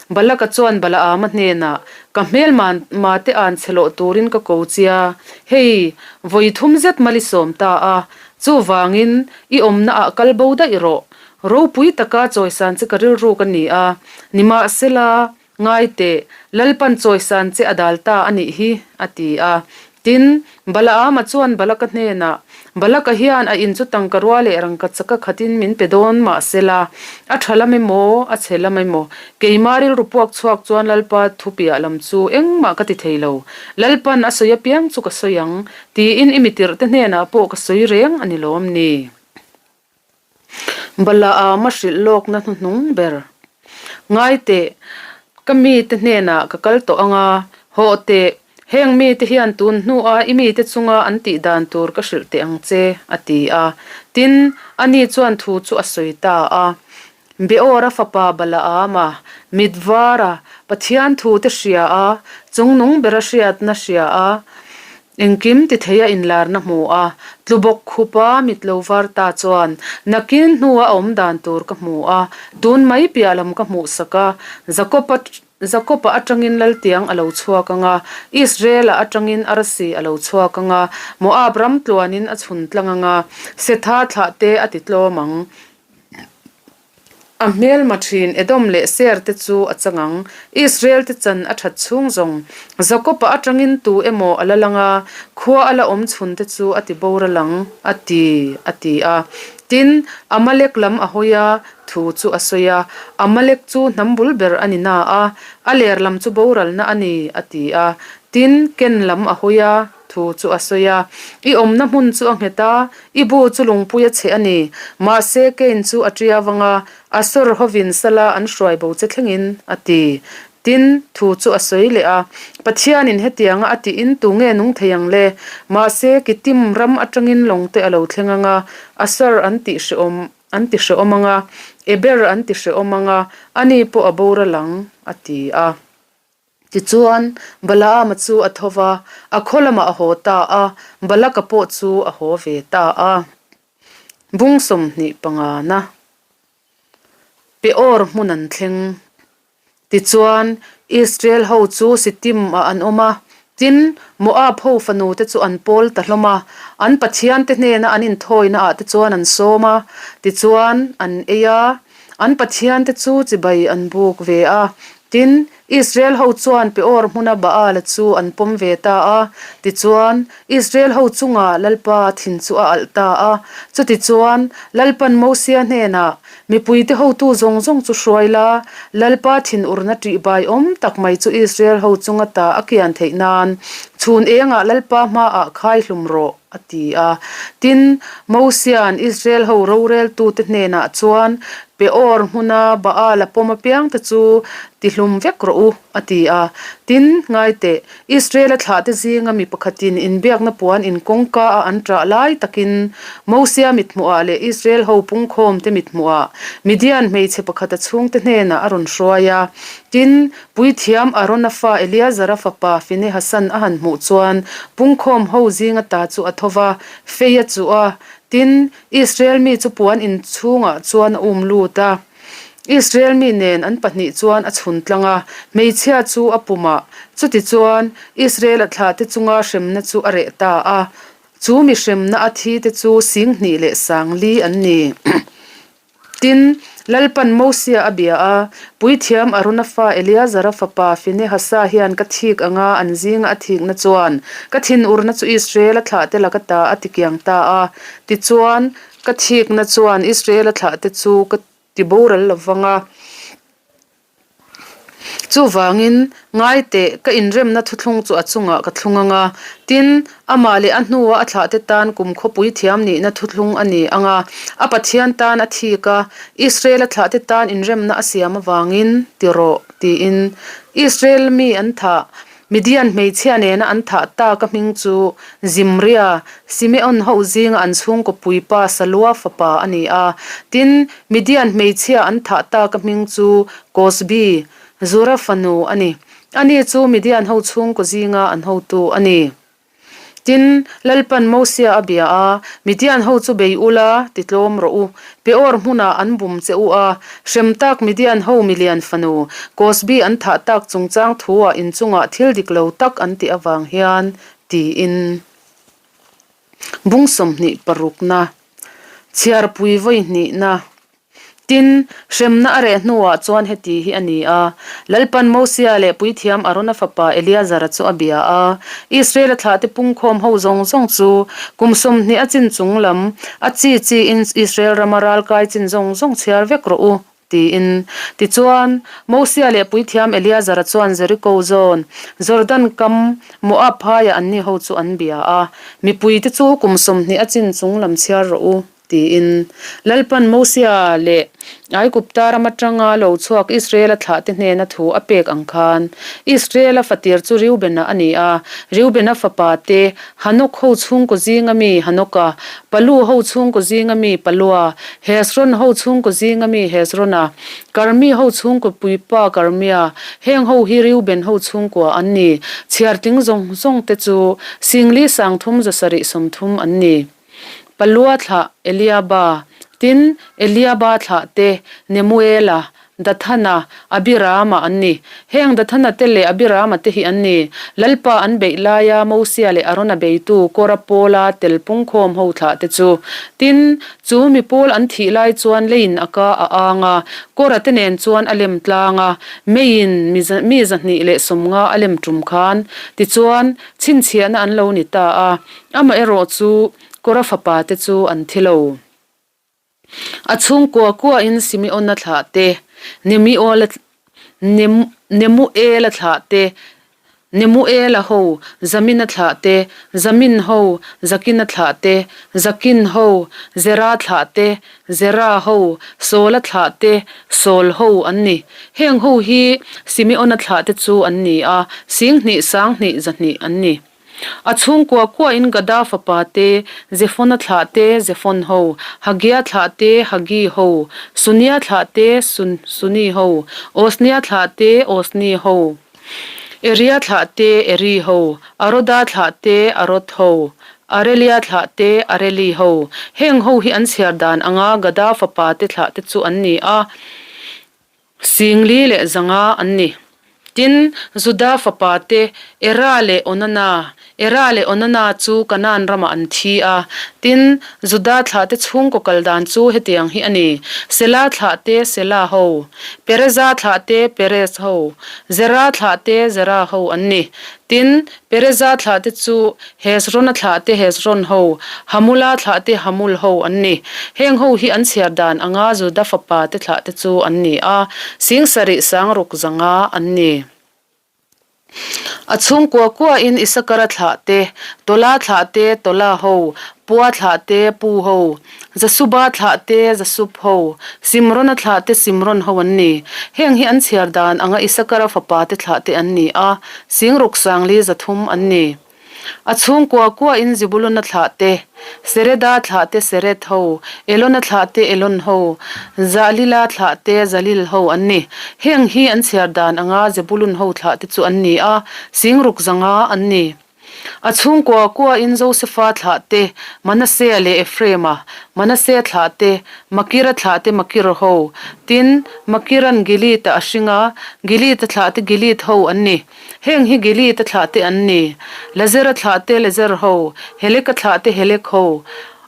Balaka chuan Balaama hnenah, Ka hmelma mate an che loh turin ka ko che a, hei, vawi thum zet mal i sawm ta a, chuvangin i awmnaah kal bo daih rawh. Ropui taka chawisan che ka rilruk a ni a, nimahsela, Ngai teh, Lalpan chawisan che a dal ta a nih hi, a ti a. Tin, Balaama chuan Balaka hnenah, Balaka hian a in chu tangka rua leh rangka chaka khatin min pe dawn mah sela, a tha lam emaw, a chhe lam emaw, keima rilru puak chhuak chuan Lalpa thu piah lam chu engmah ka ti thei lo. Lalpan a sawi apiang chu ka sawi ang, tiin i mitirhte hnenah pawh ka sawi reng a ni lawm ni? Balaama hrilh lawkna hnuhnung ber. Ngai teh, ka mite hnenah ka kal tawh ang a, hawh teh, heng mite hian tun hnua i mite chunga an tih dan tur ka hrilh teh ang che, a ti a. Tin, ani chuan thu chu a sawi ta a. Beora fapa Balaama, mit vara Pathian thute hria a, chungnung bera hriatna hria a, Engkim ti thei a inlarna hmu a, tlu bawk khupa mit lo var ta chuan nakin hnua a awm dan tur ka hmu a, tun mai piah lam ka hmuh sak a, Jakob-a Jakob-a atangin laltiang a lo chhuak ang a, Israel-a atangin arsi a lo chhuak ang a, Moab ram tluanin a chhun tlang ang a, Setha thlah te a ti tlawm ang. A hmelma thin Edom leh Seir te chu a chang ang. Israel te chan a that chhung zawng. Jakob-a atangin tu emaw a la lang a, khua a la awm chhun te chu a ti boral ang, a ti, a ti a. Tin, Amalek lam a hawi a, thu chu a sawi a. Amalek chu hnam bul ber a ni na a, a ler lam chu boralna a ni, a ti a. Tin, Ken lam a hawi a, thu chu a sawi a. I awmna hmun chu a nghet a, I bu chu lungpui a chhe a ni. Mahse, Cain chu a tia vang a, Asur hovin sala an hruai bo che thlengin, a ti. Tin, thu chu a sawi leh a, Pathianin hetianga a tiin tu nge nung thei ang le? Mahse, Kittim ram atangin lawngte a lo thleng ang a, Asur an tih hrehawm an ti hrehawm ang a, Eber an ti hrehawm ang a, ani pawh a boral ang, a ti a. Tichuan, Balaama chu a tho va, a khaw lamah a haw ta a, Balaka pawh chu a haw ve ta a. Bung 25 na Peor hmun an thleng. Tichuan, Israel ho chu Sittim ah an awm a, tin, Moab ho fanu te chu an pawl ta hlawm a, an pathian te hnena an inthawina ah te chuan an sawm a, tichuan, an ei a. An pathiante chu chibai an buk ve a. Tin, Israel ho chuan Peor hmuna Baala chu an pawm ve ta a. Tichuan, Israel ho chungah Lalpa thin chu a alh ta a. Chutichuan, Lalpan Mosia hnenah, Mipuite hotu zawng zawng chu hruai la, Lalpa thinurna ṭihbai awm tak mai chu Israel ho chunga ta a kian theih nan, chhun engah Lalpa hmaah khai hlum rawh. A ti a. Tin, Mosia'n Israel ho roreltute hnenah chuan, Peor hmuna Baal a pawm apiangte chu tihlum vek rawh u, a ti a. Tin, ngai teh, Israel-a thlahte zinga mi pakhatin inbiakna puan in kawngka a an ṭah lai takin Mosia mithmuhah leh Israel ho pungkhawmte mithmuhah Midian hmeichhe pakhat a chhungte hnenah a rawn hruai a. Tin, Puithiam Arona fa Eleazara fapa Finehasan a han hmuh chuan pungkhawm ho zinga ta chu a tho va, fei a chuh a. Tin, Israel mi chu puan in chhungah chuan a um lut a. Israel mi nen an pahnih chuan a chhun tlang a, hmeichhia chu a pum a. Chutichuan, Israel-a thlahte chunga hremna chu a reh ta a. Chu mi hremna a thite chu 20 leh 40 an ni. Tin, Lalpan Mosia a bia a, Puithiam Arona fa Eleazara fapa Finehasa hian ka thik anga an zinga a thikna chuan ka thinurna chu Israel-a thlahte laka ta a tikiang ta a. Tichuan, ka thikna chuan Israel-a thlahte chu ka tiboral lo vang a. Chuvangin, ngai teh, ka inremna thuthlung chu a chungah ka thlung ang a, tin, amah leh a hnua a thlahte tan kum khawpui thiam nihna thuthlung a ni ang a, a Pathian tan a thik a, Israel-a thlahte tan inremna a siam avangin, ti rawh, tiin. Israel mi an thah. Midian hmeichhia nena an thah tak a hming chu Zimria, Simeon ho zinga an chhungkaw puipa Salua fapa a ni a. Tin, Midian hmeichhia an thah tak a hming chu Kosbi, Zura fanu a ni. Ani chu Midian ho chhungkaw zinga an hotu a ni. Tin, Lalpan Mosia a bia a, Midian ho chu bei ula, ti tlawm rawh u. Peor hmunah an bum che u a, hrem tak Midian ho milian fanu, Kosbi an thah tak chungchang thuah inchungah thil dik lo tak an tih avang hian, tiin. Bung 20 parukna, chhiarpui vawi hnihna. Tin, hremna a reh hnuah chuan heti hi a ni a, Lalpan Mosia leh puithiam Arona fapa Eleazara chu a bia a, Israela thlahte pungkhawm ho zawng zawng chu kum 20 a chin chung lam a chi chiin Israel rama ralkai chin zawng zawng chhiar vek rawh u, tiin. Tichuan, Mosia leh puithiam Eleazara chuan Jeriko zawn, Jordan kam, Moab phaiah anni ho chu an bia a, Mipuite chu kum 20 a chin chung lam chhiar rawh u. Tiin Lalpan Mosia leh Aigupta ram atanga lo chhuak Israela thlahte hnena thu a pek ang khan, Israela fatir chu Reubena a ni a, Reubena fapa te, Hanok ho chhungkaw zinga mi Hanoka, Palu ho chhungkaw zinga mi Palua, Hezron ho chhungkaw zinga mi Hezrona, Karmi ho chhungkaw puipa Karmia, heng ho hi Reuben ho chhungkua an ni, chhiartling zawng zawng te chu Singli 30 730 an ni. Palua thlah Eliaba, tin, Eliaba thlah te Nemuela, Dathana, Abirama an ni. Heng Dathana te leh Abirama te hi an ni. Lalpa an beih laia Mosia leh Arona beitu Kora pawla tel pungkhawm ho thlah te chu. Tin, chu mi pawl an thih lai chuan leiin a ka a ang a, Kora te nen chuan a lem tlang a, meiin mi 250 a lem tum khan. Tichuan, chhinchhiahna an lo ni ta a. Amaherawh chu Kora fapa te chu an thi lo. A chhungkua kuahin Simeona thlah te, Nemuela thlah te, Nemuela ho, Jamina thlah te, Jamin ho, Jakina thlah te, Jakin ho, Zera thlah te, Zera ho, Saula thlah te, Saul ho an ni. Heng ho hi Simeona thlah te chu an ni a, 20 20 200 an ni. A chhungkua kuahin Gada fapa te, Zephona thlah te, Zephon ho, Hagia thlah te, Hagi ho, Sunia thlah te, Suni ho, Osnia thlah te, Osni ho, Eria thlah te, Eri ho, Aroda thlah te, Arod ho, Arelia thlah te, Areli ho. Heng ho hi an chhiar dan anga Gada fapa te thlah te chu an ni a. 40 leh 500 an ni. Tin, Juda fapa te, Era leh Onana, Era leh Onana chu Kanaan ramah an thi a. Tin, Juda thlahte chhungkaw kal dan chu hetiang hi a ni, Sela thlahte Sela ho, Pereza thlahte Perez ho, Zera thlahte Zera ho an ni. Tin, Pereza thlahte chu Hezrona thlahte Hezron ho, Hamula thlahte Hamul ho an ni. Heng ho hi an chhiar dan anga Juda fapa te thlahte chu an ni a, 70 600 zanga an ni. A chhungkua kuain Isakara thlahte, Tola thlahte Tola ho, Pua thlahte Pu ho, Zasuba thlahte Zasub ho, Simrona thlahte Simron ho an ni. Heng hi an chhiar dan anga Isakara fapa te thlahte an ni a, 60 40 300 an ni. A chhungkua kuain Zebuluna thlahte, Sereda thlahte Sered ho, Elona thlahte Elon ho, Zalila thlahte Zalil ho an ni. Heng hi an chhiar dan anga Zebulun ho thlahte chu an ni a, 60 500 an ni. A chhungkua kuain Josefa thlahte, Manasea leh Ephraima, Manasea thlahte, Makira thlahte Makir ho, tin, Makiran Gilead-a a hring a, Gilead-a thlahte Gilead ho an ni. Heng hi Gilead-a thlahte an ni, Lazera thlahte Lezer ho, Heleka thlahte Helek ho,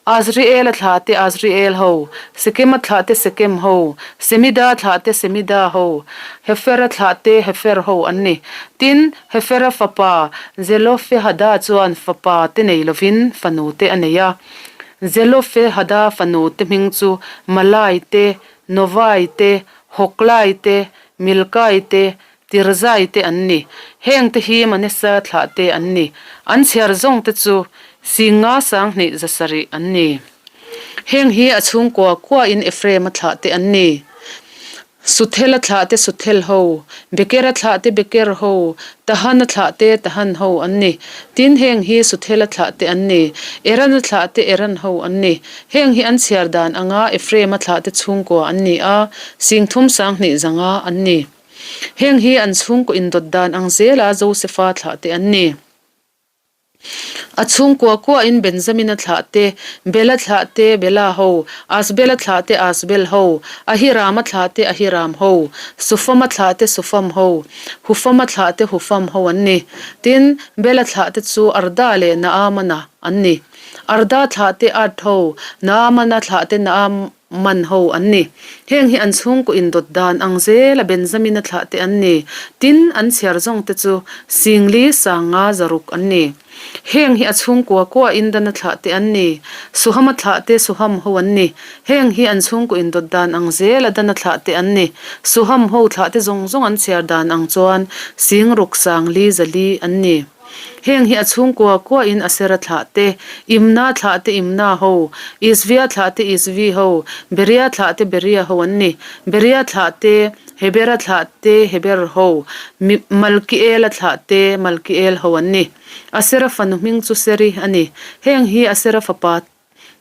Azriela thlahte Azriel ho, Sekema thlahte Sekem ho, Semida thlahte Semida ho, Hefera thlahte Hefer ho an ni. Tin, Hefera fapa Zelofehada chuan fapa te nei lovin fanu te a nei a. Zelofehada fanu te hming chu Malai te, Novai te, Hoklai te, Milkai te, Tirzai te an ni. Heng te hi Manesa thlah te an ni. An chhiar zawng te chu 50 20 700 an ni. Heng hi a chhungkua kuain Ephraim-a thlah te an ni. Suthela thlah te Suthel ho, Bekera thlah te Beker ho, Tahana thlah te Tahan ho an ni. Tin, heng hi Suthela thlah te an ni. Erana thlah te Eran ho an ni. Heng hi an chhiar dan anga Ephraim-a thlah te chhungkua an ni a, 30 20 500 an ni. Heng hi an chhungkaw indawt dan ang zela Josefa thlah te an ni. A chhungkua kuahin Benjamina thlahte, Bela thlahte, Bela ho, Asbela thlahte, Asbel ho, Ahirama thlahte, Ahiram ho, Sufama thlahte, Sufam ho, Hufama thlahte, Hufam ho an ni. Tin, Bela thlahte chu Arda leh Naamana an ni. Arda thlahte Ard ho, Naamana thlahte Naaman ho an ni. Heng hi an chhungkaw indawt dan ang zela Benjamina thlahte an ni. Tin, an chhiar zawngte chu Singli, Sanga, Zaruk an ni. Heng hi a chhungkua kuahin Dana thlahte an ni. Suhama thlahte Suham ho an ni. Heng hi an chhungkaw indawt dan ang zela Dana thlahte an ni. Suham ho thlahte zawng zawng an chhiar dan ang chuan Singruk, Sangli, Zali an ni. Heng hi a chhungkua kuahin Asera thlahte, Imna thlahte Imna ho, Isvia thlahte Isvi ho, Beria thlahte Beria ho an ni. Beria thlahte Hebera thlahte Heber ho, Malkiela thlahte Malkiel ho an ni. Asera fanu hming chu Seri a ni. Heng hi Asera fapa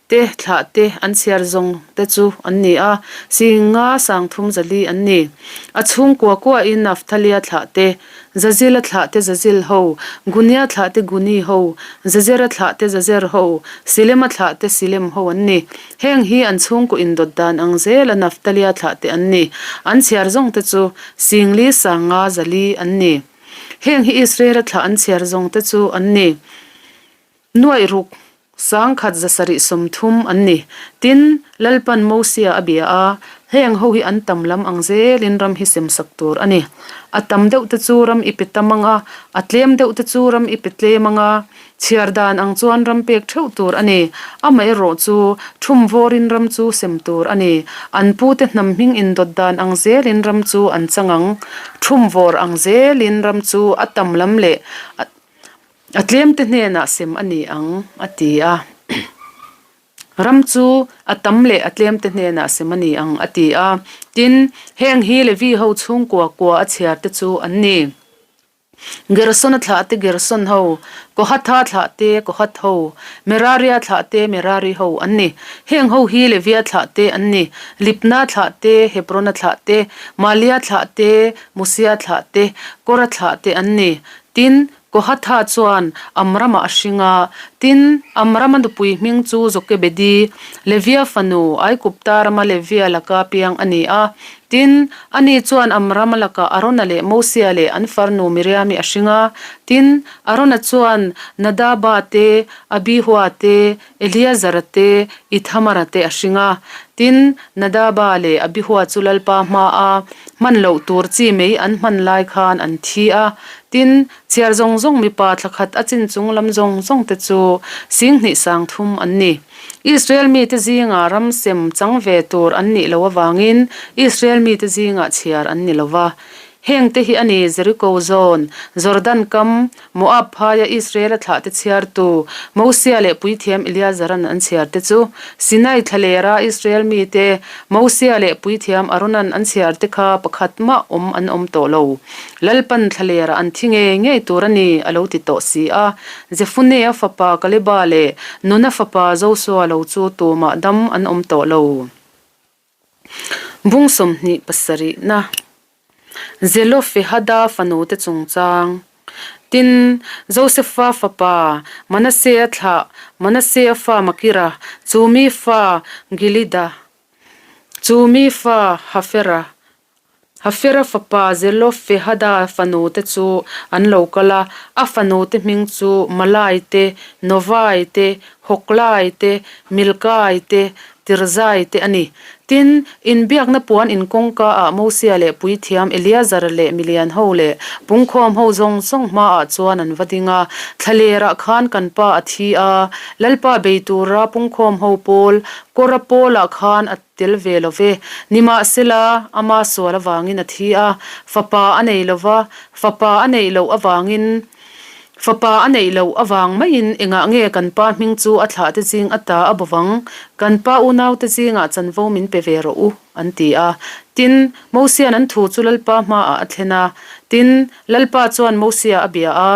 te thlahte an chhiar zawng te chu an ni a, Singa sangthum zali an ni. A chhungkua kuahin Nafthalia thlahte, Zazila thlahte Zazil ho, Gunia thlahte Guni ho, Zazera thlahte Zazer ho, Silema thlahte Silem ho an ni. Heng hi an chhungkaw indawt dan ang zela Naftalia thlahte an ni. An chhiar zawngte chu Singli, Sanga, Zali an ni. Heng hi Israela thlah an chhiar zawngte chu an ni. Nuaih ruk, 1000 730 an ni. Tin, Lalpan Mosia a bia a, Heng ho hi an tam lam ang zelin ram hi sem sak tur a ni. A tam deuh te chu ram i pe tam ang a, a tlem deuh te chu ram i pe tlem ang a. Chhiar dan ang chuan ram pek theuh tur a ni. Amaherawh chu, thum vawrin ram chu sem tur a ni. An pute hnam hming indawt dan ang zelin ram chu an chang ang. Thum vawr ang zelin ram chu a tam lam leh a. A tlemte hnenah sem a ni ang, a ti a. Ram chu a tam leh a tlemte hnenah sem a ni ang, a ti a. Tin, heng hi Levi ho chhungkua kua a chhiar te chu an ni. Gersona thlahte Gerson ho, Kohatha thlahte Kohath ho, Meraria thlahte Merari ho an ni. Heng ho hi Levia thlahte an ni. Libna thlahte, Hebrona thlahte, Malia thlahte, Musia thlahte, Kora thlahte an ni. Tin, Kohatha chuan Amrama a hring a. Tin, Amrama nupui hming chu Jokebedi, Levia fanu, Aigupta rama Levia laka piang a ni a. Tin, ani chuan Amrama lakah Arona leh Mosia leh an farnu Miriami a hring a. Tin, Arona chuan Nadaba te, Abihua te, Eleazara te, Ithamara te a hring a. Tin, Nadaba leh Abihua chu Lalpa hmaa hman loh tur chi mei an hman lai khan an thi a. Tin, chhiar zawng zawng mipa thla khat a chin chung lam zawng zawng te chu singhnih sang thum an ni. Israel mite zingah ram sem chang ve tur an nih loh avangin Israel mite zingah chhiar an ni lo va. Hengte hi a ni, Jeriko zawn, Jordan kam, Moab phaia Israela thlahte chhiartu, Mosia leh puithiam Eleazaran an chhiarte chu, Sinai thlalera Israel mite, Mosia leh puithiam Aronan an chhiarte kha pakhat mah awm an awm tawh lo. Lalpan thlalera an thi ngei ngei tur a ni, a lo ti tawh si a. Jefunea fapa Kaleba leh Nuna fapa Josua lo chu tumah dam an awm tawh lo. Bung 27 na Zelofehada fanute chungchang. Tin, Josefa fapa Manasea thlah Manasea fa Makira, chu mi fa Gilida, chu mi fa Hafera, Hafera fapa Zelofehada fanute chu an lo kal a, a fanute hming chu Malai te, Novai te, Hoklai te, Milkai te, Tirzai te a ni. Tin, inbiakna puan in kawngka ah Mosia leh puithiam Eleazar leh milian ho leh pungkhawm ho zawng zawng hmaah chuan an va ding a, Thlalerah khan kan pa a thi a, Lalpa bei tura pungkhawm ho pawl, Kora pawlah khan a tel ve lo ve. Nimahsela, ama sual avangin a thi a, fapa a nei lo va, fapa a neih loh avangin, Fapa a neih loh avang maiin engah nge kan pa hming chu a thlahte zing a ta a bawvang? Kan pa unaute zingah chanvo min pe ve rawh u, an ti a. Tin, Mosia'n an thu chu Lalpa hmaah a thlen a. Tin, Lalpa chuan Mosia a bia a,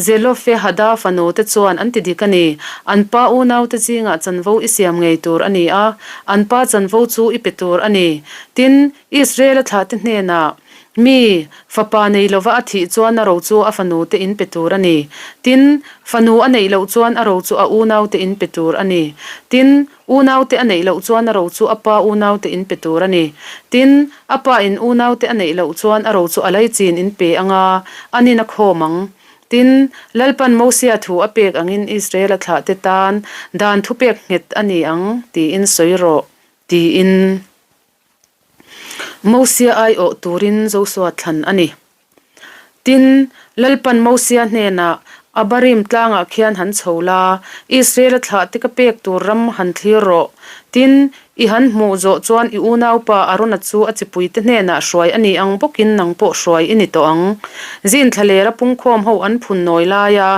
Zelofehada fanute chuan an ti dik a ni. An pa unaute zingah chanvo i siam ngei tur a ni a, an pa chanvo chu i pe tur a ni. Tin, Israela thlahte hnenah. Mi, fapa nei lova a thih chuan a ro chu a fanute in pe tur a ni. Tin, fanu a neih loh chuan a ro chu a unaute in pe tur a ni. Tin, unaute a neih loh chuan a ro chu a pa unaute in pe tur a ni. Tin, a pa in unaute a neih loh chuan a ro chu a laichin in pe anga anin a khawm ang. Tin, Lalpan Mosia thu a pek angin Israela thlahte tan dan thupek nghet a ni ang tiin sawi rawh, tiin. Mosia aiawh turin Josua thlan a ni. Tin, Lalpan Mosia hnenah, Abarim tlangah khian han chho la, Israela thlahte ka pek tur ram han thlir rawh. Tin, i han hmuh zawh chuan i unaupa Arona chu a chipuite hnenah hruai a ni ang bawkin nang pawh hruai i ni tawh ang. Zin thlalera pungkhawm ho an phun nawi laia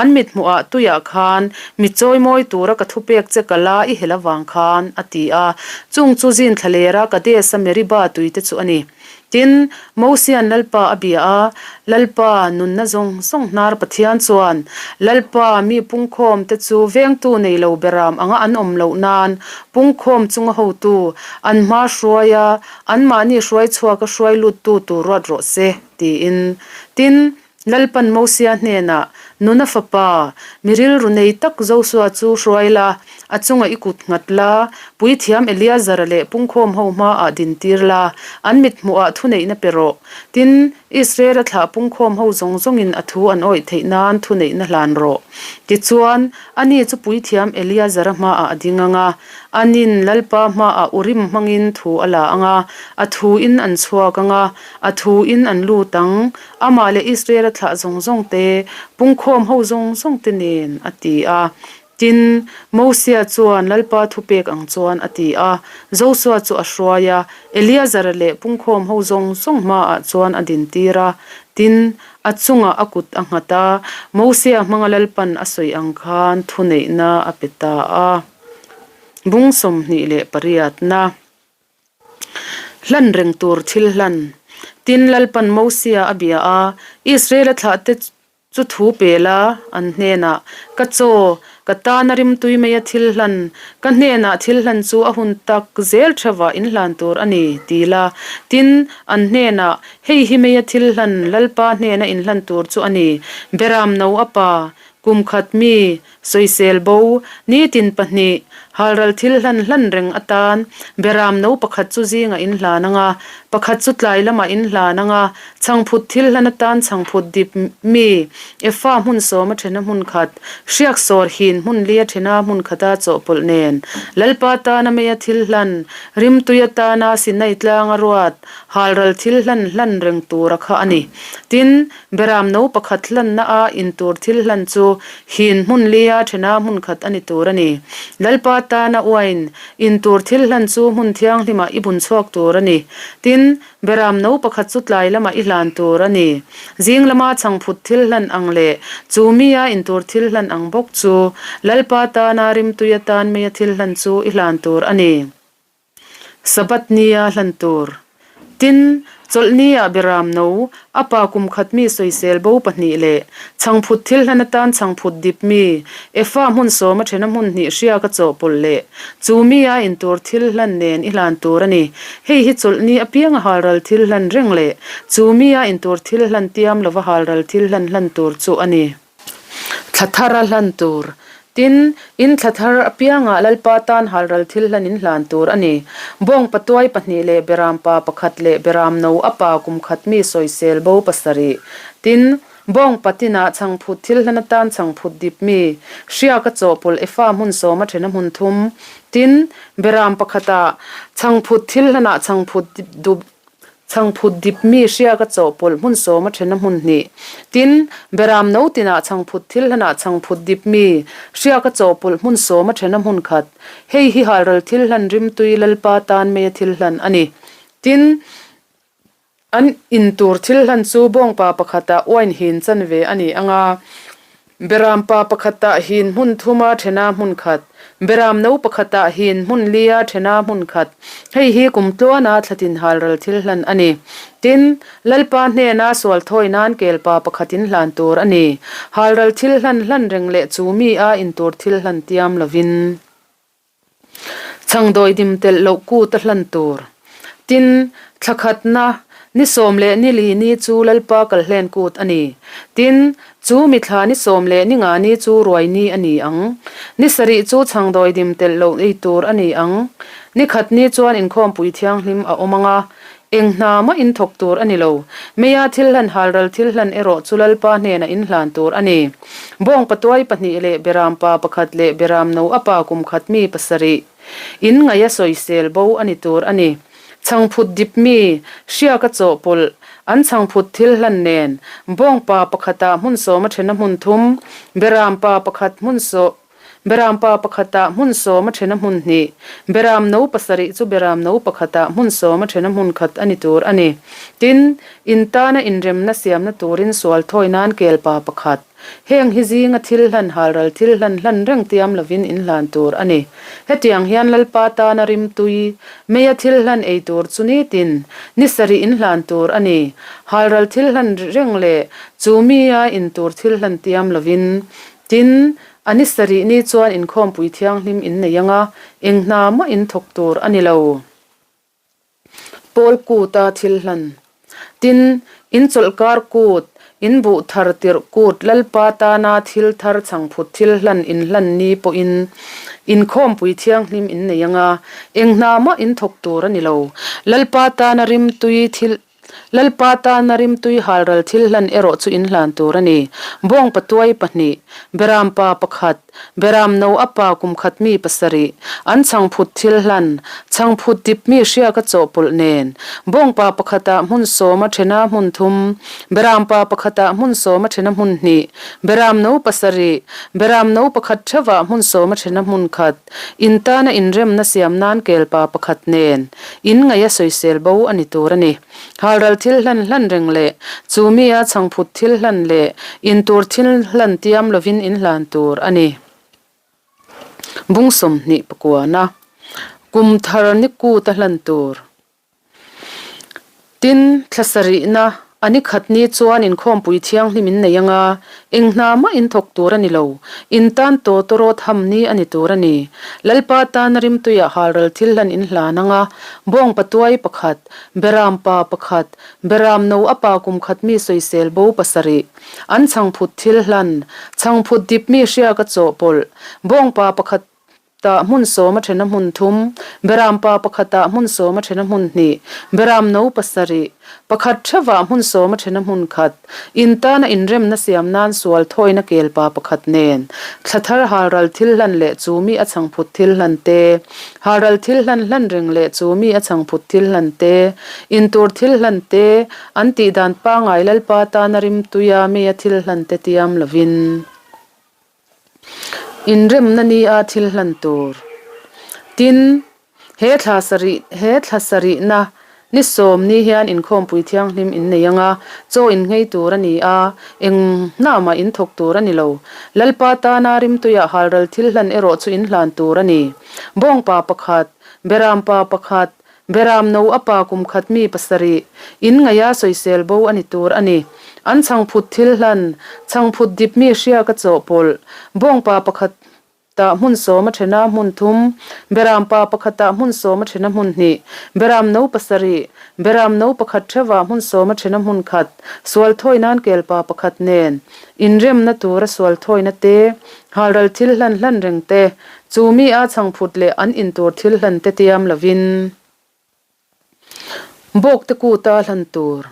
an mithmuhah tuiah khan Mi chawimawi tura ka thupek che ka la i hel avang khan, a ti a. Chung chu zin thlalera Kades-a Meriba tuite chu a ni. Tin, Mosia'n Lalpa a bia a, Lalpa, nunna zawng zawng hnar Pathian chuan, Lalpa, mi pungkhawmte chu vengtu nei lo beram anga an awm loh nan, pungkhawm chunga hotu, an hma hruaia anmahni hruai chhuaka hruai luttu tur ruat rawh se, tiin. Tin, Lalpan Mosia hnenah, Nuna fapa, mi rilru nei tak Josua chu hruai la, a chunga i kut nghat la, puithiam Eleazara leh pungkhawm ho hmaah dintir la, an mithmuhah thuneihna pe rawh. Tin, Israela thlah pungkhawm ho zawng zawngin a thu an awih theih nan thuneihna hlan rawh. Tichuan, ani chu puithiam Eleazara hmaah a ding ang a, anin Lalpa hmaah Urim hmangin thu a la ang a, a thuin an chhuak ang a, a thuin an lut ang. Amah leh Israel-a thlah zawng zawng te, pungkhawm ho zawng zawng te nen, a ti a. Tin, Mosia chuan Lalpa thupek ang chuan a ti a. Josua chu a hruai a, Eleazara leh pungkhawm ho zawng zawng hmaah chuan a dintir a. Tin, a chungah a kut a nghat a, Mosia hmanga Lalpan a sawi ang khan thuneihna a pe ta a. Bung 28na. Hlan reng tur thil hlan. Tin, Lalpan Mosia a bia a, Israela thlahte chu thu pe la, an hnenah, Ka chaw, ka tana rimtui maia thil hlan, ka hnenah thil hlan chu a hun tak zel theuhah in hlan tur a ni, ti la. Tin, an hnenah, Hei hi meia thil hlan, Lalpa hnena in hlan tur chu a ni, Beram no a pa, kum khat mi, Sawisel bo, nitin pahnih, halral thil hlan hlan reng atan, beram no pakhat chu zingah in hlan ang a, pakhat chu tlai lamah in hlan ang a, chhangphut thil hlan atan chhangphut dip mi, efa hmun sawma thena hmun khat, hriak sawr hin hmun lia thena hmun khata chawhpawlh nen, Lalpa tana meia thil hlan, rimtui atana Sinai tlanga ruat, halral thil hlan hlan reng tura kha a ni. Tin, Beram no pakhat hlanna a intur thil hlan chu hin hmun lia thena hmun khat a ni tur a ni. Lalpa tana uain intur thil hlan chu hmun thianghlimah i bun chhuak tur a ni. Tin, beram no pakhat chu tlai lamah i hlan tur a ni. Zing lama chhangphut thil hlan ang leh chu mia intur thil hlan ang bawk chu Lalpa tana rimtui atan meia thil hlan chu i hlan tur a ni. Sabbath nia hlan tur. Tin, chawlhnia Beram no, a pa kum khat mi sawisel bo pahnih leh chhangphut thil hlan atan chhangphut dip mi, efa hmun sawma thena hmun hnih hriaka chawhpawlh leh chu mi a intur thil hlan nen i hlan tur a ni. Hei hi chawlhni apianga halral thil hlan reng leh chu mi a intur thil hlan tiam lova halral thil hlan hlan tur chu a ni. Thla thar a hlan tur. Tin, in thla thar apiangah Lalpa tan halral thil hlan in hlan tur a ni. Bawng patuai pahnih leh beram pa pakhat leh beram no a pa kum khat mi sawisel bo pasarih. Tin, bawng patinah chhangphut thil hlan atan chhangphut dip mi, hriak a chawhpawlh efa hmun sawm a then a hmun thum. Tin, beram pakhatah chhangphut thil hlanah chhangphut dup Chhangphut dip mi hriak a chawhpawlh hmun sawm a then a hmun hnih. Tin, Beram no tinah chhangphut thil hlanah chhangphut dip mi hriak a chawhpawlh hmun sawm a then a hmun khat. Hei hi halral thil hlan rimtui Lalpa tan meia thil hlan a ni. Tin, an in tur thil hlan chu bawngpa pakhatah uain hin chanve a ni ang a. Beram pa pakhatah hin hmun thuma thena hmun khat, Beram no pakhatah hin hmun lia thena hmun khat, hei hi kum tluana thlatin halral thil hlan a ni. Tin, Lalpa hnena sual thawi nan kelpa pakhatin hlan tur a ni. Halral thil hlan hlan reng leh chu mi a intur thil hlan tiam lovin. Chhangdawi dim telh loh kut a hlan tur. Tin, thla khatna, Ni 14 ni chu Lalpa kalhlen kut a ni. Tin, chu mithla ni 15 ni chu ruai ni a ni ang. Ni sarih chu chhangdawi dim telh loh ei tur a ni ang. Ni khat ni chuan inkhawmpui thianghlim a awm ang a, eng hna mah in thawk tur a ni lo. Meia thil hlan halral thil hlan erawh chu Lalpa hnenah in hlan tur a ni. Bawng patuai pahnih leh beram pa pakhat leh beram no a pa kum khat mi pasarih in ngaih a sawisel bo a ni tur a ni. Chhangphut dip mi, hriak a chawhpawlh, an chhangphut thil hlan nen, bawngpa pakhatah hmun sawma thena hmun thum, berampa pakhat hmun saw, berampa pakhatah hmun sawma thena hmun hnih, beram no pasarih chu beram no pakhatah hmun sawma thena hmun khat a ni tur a ni. Tin, in tana inremna siamna turin sual thawi nan kelpa pakhat. Heng hi zinga thil hlan halral thil hlan hlan reng tiam lovin in hlan tur a ni. Hetiang hian Lalpa tana rimtui, meia thil hlan ei tur chu nitin, ni sarih in hlan tur a ni. Halral thil hlan reng leh chu mia in tur thil hlan tiam lovin. Tin, a ni sarih ni chuan inkhawmpui thianghlim in nei anga, eng hna mah in thawk tur a ni lo. Pawl kuta thil hlan. Tin, in chawlhkar kut, in buh thar tirh kut Lalpa tana thil thar chhangphut thil hlan in hlan ni pawhin inkhawmpui thianghlim in nei anga, eng hna mah in thawk tur a ni lo. Lalpa tana rimtui thil Lalpa tana rimtui halral thil hlan erawh chu in hlan tur a ni. Bawng patuai pahnih, Beram pa pakhat, Beram no a pa kum khat mi pasarih, an chhangphut thil hlan, chhangphut dip mi hriak a chawhpawlh nen, bawngpa pakhatah hmun sawma thena hmun thum, Beram pa pakhatah hmun sawma thena hmun hnih, Beram no pasarih, Beram no pakhat theuhah hmun sawma thena hmun khat, in tana inremna siam nan kelpa pakhat nen, in ngaih a sawisel bo a ni tur a ni. Halral thil hlan hlan reng leh chu mia chhangphut thil hlan leh in tur thil hlan tiam lovin in hlan tur a ni. Bung 20 pakuana kum thar ni kut a hlan tur. Tin, thla sarihna a ni khat ni chuan inkhawmpui thianghlim in nei anga, eng hna mah in thawk tur a ni lo. In tan tawtawrawt ham ni a ni tur a ni. Lalpa tana rimtuiah halral thil hlan in hlan anga, bawng patuai pakhat, Beram pa pakhat, Beram no a pa kum khat mi sawisel bo pasarih, an chhangphut thil hlan, chhangphut dip mi hriak a chawhpawlh, bawng pa pakhat tah hmun sawm a then a hmun thum, Beram pa pakhat ah hmun sawm a then a hmun hnih, Beram no pasarih, pakhat theuhah hmun sawm a then a hmun khat, in tana inremna siam nan sual thawina kel pa pakhat nen, thla thar halral thil hlan leh chu mi a chhangphut thil hlan te, Halral thil hlan hlan reng leh chu mi a chhangphut thil hlan te, intur thil hlan te, an tih dan pangai Lalpa tana rimtuia mi a thil hlan te tiam lovin inremna ni a thil hlan tur. Tin, he thla sarih he thla sarihna Ni sawm ni hian inkhawmpui thianghlim in nei ang a, chaw in nghei tur a ni a, eng hnamah in thawk tur a ni lo. Lalpa tana rimtuiah halral thil hlan erawh chu in hlan tur a ni. Bawngpa pakhat, Beram pa pakhat, Beram no a pa kum khat mi pasarih, in ngaiha sawisel bo a ni tur a ni. An chhangphut thil hlan, chhangphut dip mi hriak a chawhpawlh, bawngpa pakhat, Tah hmun sawm a then a hmun thum, Beram pa pakhat ah hmun sawm a then a hmun hnih, Beram no pasarih, Beram no pakhat theuhah hmun sawm a then a hmun khat, sual thawi nan kel pa pakhat nen, inremna tura sual thawina te, halral thil hlan hlan reng te, chu mi a chhangphut leh an intur thil hlan te tiam lovin. Bawkte kuta hlan tur.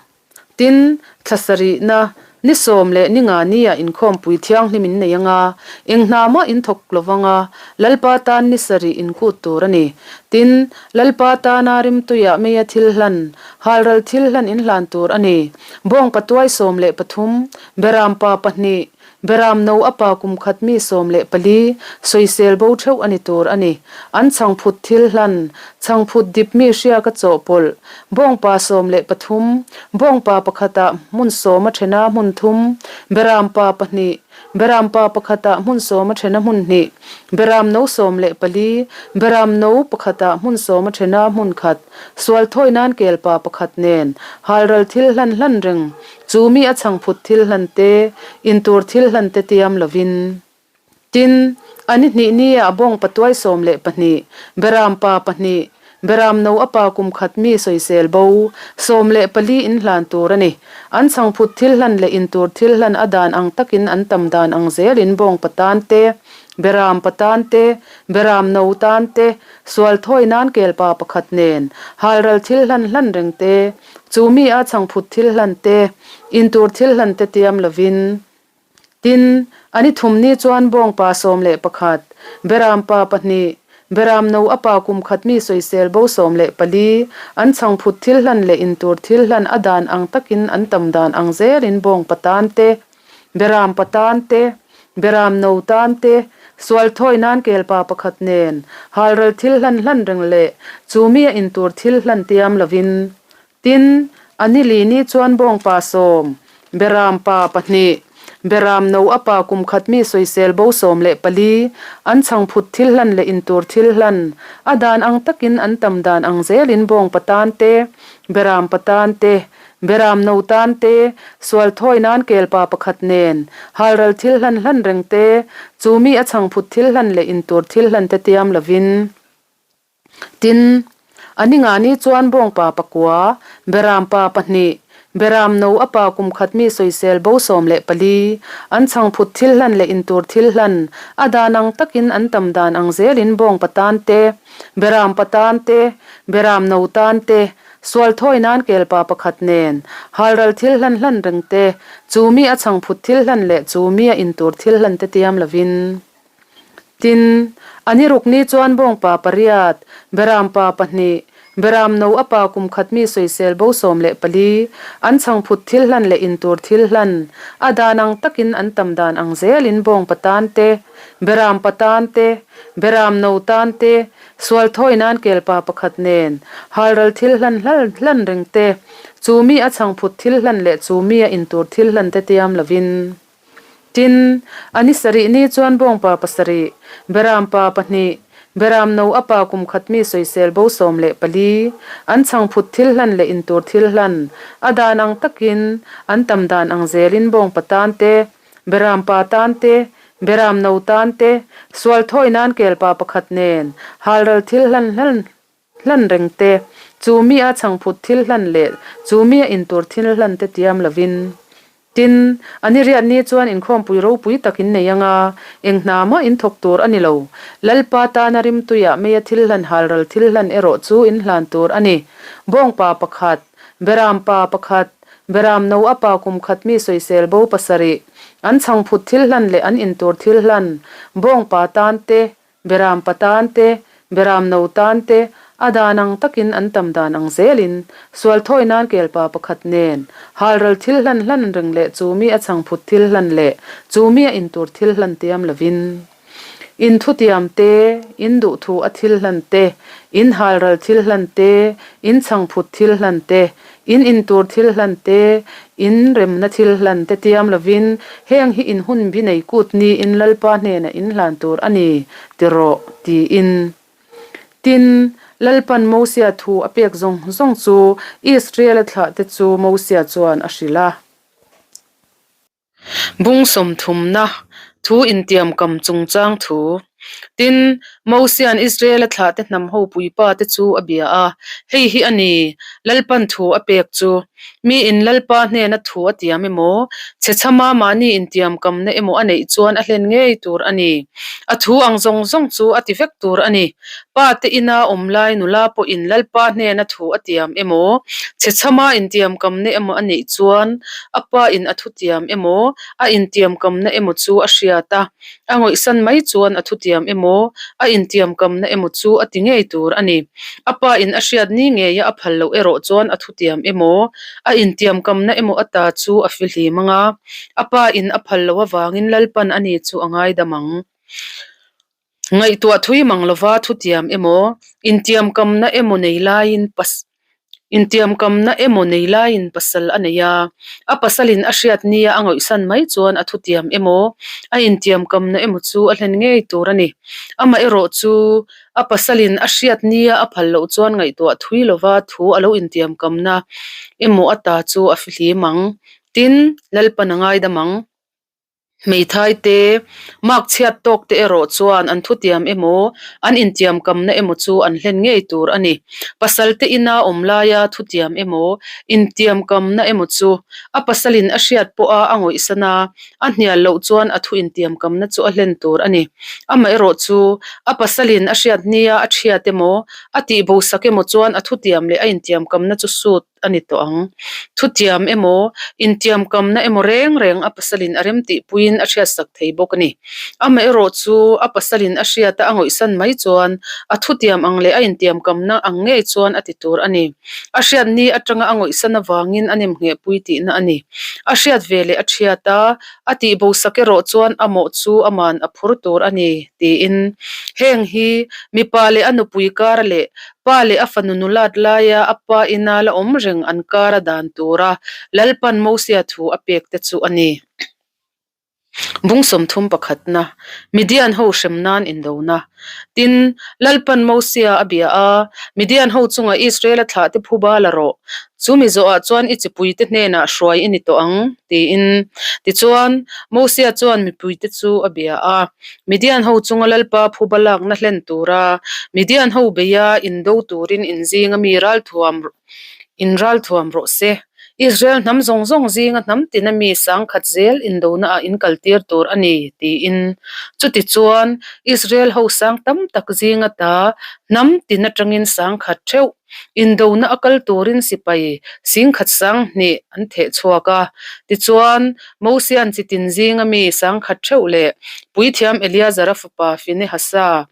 Tin, thla sarihna, ni sawm leh ni nga nia inkhawmpui thianghlim in nei anga, eng hna mah in thawk lo vanga, Lalpa tan ni sarih in kut tur a ni. Tin, Lalpa tana rimtuiah meia thil hlan, halral thil hlan in hlan tur a ni. Bawng patuai 13, Beram pa pahnih, Beram no a pa kum khat mi 14, sawisel bo theuh a ni tur a ni. An chhangphut thil hlan, chhangphut dip mi hriak a chawhpawlh, bawngpa 13, bawngpa pakhatah hmun sawm a then a hmun thum, Beram pa pahnih, Beram pa pakhatah hmun sawm a then a hmun hnih, Beram no 14, Beram no pakhatah hmun sawm a then a hmun khat, sual thawi nan kel pa pakhat nen, halral thil hlan hlan reng, Chu mi a chhangphut thil hlan te, intur thil hlan te tiam lovin. Tin, a ni hnih nia bawng patuai 12, Beram pa pahnih, Beram no a pa kum khat mi sawisel bo 14 in hlan tur a ni. An chhangphut thil hlan leh in tur thil hlan a dan ang takin an tam dan ang zelin bawngpa tan te, beram pa tan te, beram no tan te, sual thawi nan kelpa pakhat nen halral thil hlan hlan reng te, chu mi a chhangphut thil hlan te, in tur thil hlan te tiam lovin. Tin, a ni thum ni chuan bawngpa 11, berampa pahnih, beram no a pa kum khat mi sawisel bo 14, an chhangphut thil hlan leh in tur thil hlan a dan ang takin an tam dan ang zelin bawngpa tan te, berampa tan te, beram no tan te, sual thawi nan kelpa pakhat nen halral thil hlan hlan reng leh chu mi a in tur thil hlan tiam lovin Tin, a ni li ni chuan bawngpa sawm, beram pa pahnih, beram no a pa kum khat mi sawisel bo 14, an chhangphut thil hlan leh intur thil hlan, a dan ang takin an tam dan ang zelin bawngpa tan te, beram pa tan te, beram no tan te, sual thawi nan kelpa pakhat nen, halral thil hlan hlan reng te, chu mi a chhangphut thil hlan leh intur thil hlan te tiam lovin. Tin, a ni nga ni chuan bawngpa pakua, berampa pahnih, beram no a pa kum khat mi sawisel bo 14, an chhangphut thil hlan leh intur thil hlan, a dan ang takin an tam dan ang zelin bawngpa tan te, berampa tan te, beram no tan te, sual thawi nan kelpa pakhat nen, halral thil hlan hlan reng te, chu mi a chhangphut thil hlan leh chu mi a intur thil hlan te tiam lovin. Tin, a ni ruk ni chuan bawngpa pariat, berampa pahnih, beram no a pa kum khat mi sawisel bo 14, an chhangphut thil hlan leh intur thil hlan, a dan ang takin an tam dan ang zelin bawngpa tan te, berampa tan te, beram no tan te, sual thawi nan kelpa pakhat nen, halral thil hlan hlan reng te, chu mi a chhangphut thil hlan leh chu mi a intur thil hlan te tiam lovin. Tin, a ni sarih ni chuan bawngpa pasarih, berampa pahnih, beram no a pa kum khat mi sawisel bo 14, an chhangphut thil hlan leh intur thil hlan, a dan ang takin, an tam dan ang zelin bawngpa tan te, berampa tan te, beram no tan te, sual thawi nan kelpa pakhat nen, halral thil hlan hlan hlan reng te, chu mi a chhangphut thil hlan leh chu mi a intur thil hlan te tiam lovin. Tin, a ni riat ni chuan inkhawmpui ropui tak in nei anga, eng hna mah in thawk tur a ni lo. Lalpa tana rimtuiah meia thil hlan halral thil hlan erawh chu in hlan tur a ni. Bawngpa pakhat, Berampa pakhat, Beram no a pa kum khat mi sawisel bo pasarih, an chhangphut thil hlan leh an intur thil hlan, bawngpa tan te, Beram pa tan te, beram no tan te, a dan ang takin an tam dan ang zelin, sual thawi nan kelpa pakhat nen, halral thil hlan hlan reng leh chu mi a chhangphut thil hlan leh chu mi a intur thil hlan tiam lovin. In thutiam te, in duhthu a thil hlan te, in halral thil hlan te, in chhangphut thil hlan te, In intur thil hlan te, in remna thil hlan te tiam lovin, heng hi in hun bi nei kut niin Lalpa hnenah in hlan tur a ni, ti rawh, tiin. Tin, Lalpan Mosia thu a pek zawng zawng chu Israela thlahte chu Mosia chuan a hrilh a. Bung sawmthumna thu intiamkam chungchang thu. Tin, Mosia'n Israela thlahte hnam ho puipa te chu a bia a, Hei hi a ni, Lalpan thu a pek chu. Miin Lalpa hnena thu a tiam emaw, chhechhama mahni intiamkamna emaw a neih chuan a hlen ngei tur a ni. A thu ang zawng zawng chu a ti vek tur a ni. Pa te ina awm lai nula pawhin Lalpa hnena thu a tiam emaw, chhechhama intiamkamna emaw a neih chuan a pa in a thutiam emaw, a intiamkamna emaw chu a hriat a, a ngawihsan mai chuan a thutiam emaw, a intiamkamna emaw chu a ti ngei tur a ni. A pa in a hriat ni ngeia a phal loh erawh chuan a thutiam emaw, a intiamkamna emaw ata chu a fihlim ang a, a pa in a phal loh avangin Lalpan ani chu a ngaidam ang. Ngaihtuah thui mang lova thutiam emaw, intiamkamna emaw nei laiin intiamkamna emaw nei laiin pasal a nei a, a pasalin a hriat nia a ngawihsan mai chuan a thutiam emaw, a intiamkamna emaw chu a hlen ngei tur a ni. Amaherawh chu a pasalin a hriat nia a phal loh chuan ngaihtuah thui lova thu a lo intiamkamna emaw ata chu a fihlim ang. Tin, Lalpan a ngaidam ang. Hmeithai te, mark chhiat tawk te erawh chuan an thutiam emaw, an intiamkamna emaw chu an hlen ngei tur a ni. Pasal te ina awm laia thutiam emaw, intiamkamna emaw chu a pasalin a hriat pawha a ngawihsan a, a hnial loh chuan a thu intiamkamna chu a hlen tur a ni. Amaherawh chu, a pasalin a hriat nia a thiat emaw, a tihbosak emaw chuan a thutiam leh a intiamkamna chu sut a ni tawh ang. Thutiam emaw, intiamkamna emaw reng reng a pasalin a remtihpuiin a hriatsak thei bawk a ni. Amaherawh chu a pasalin a hriata a ngawihsan mai chuan a thutiam ang leh a intiamkamna ang ngei chuan a ti tur a ni. A hriat ni atanga a ngawihsan avangin a nemnghehpui tihna a ni. A hriat ve leh a thiat a, a tihbosak erawh chuan a mawh chu aman a phur tur a ni, tiin. Heng hi mipa leh a nupui kara leh Pa leh a fanu nulat laia a pa ina la awm reng an kar a dan tura Lalpan Mosia thu a pek te chu a ni. Bung 30 pakhatna, Midian ho hrem nan indona. Tin, Lalpan Mosia a bia a, Midian ho chunga Israela thlah te phuba la rawh. Chu mi zawhah chuan i chipuite hnenah hruai i ni tawh ang, tiin. Tichuan, Mosia chuan mipuite chu a bia a. Midian ho chunga Lalpa phuba lakna hlen tura Midian ho beia indo turin in zinga mi ralthuam in ralthuam rawh se. Israel hnam zawng zawng zinga hnam tina mi sangkhat zel indona ah in kaltir tur a ni, tiin. Chutichuan, Israel ho sang tam tak zinga ta hnam tin atangin sangkhat theuh Indona a kal turin sipai singkhat 2000 an theh chhuak a. Tichuan, Mosia'n chitin zinga mi 10,000 theuh leh Puithiam Eleazara fapa Finehasa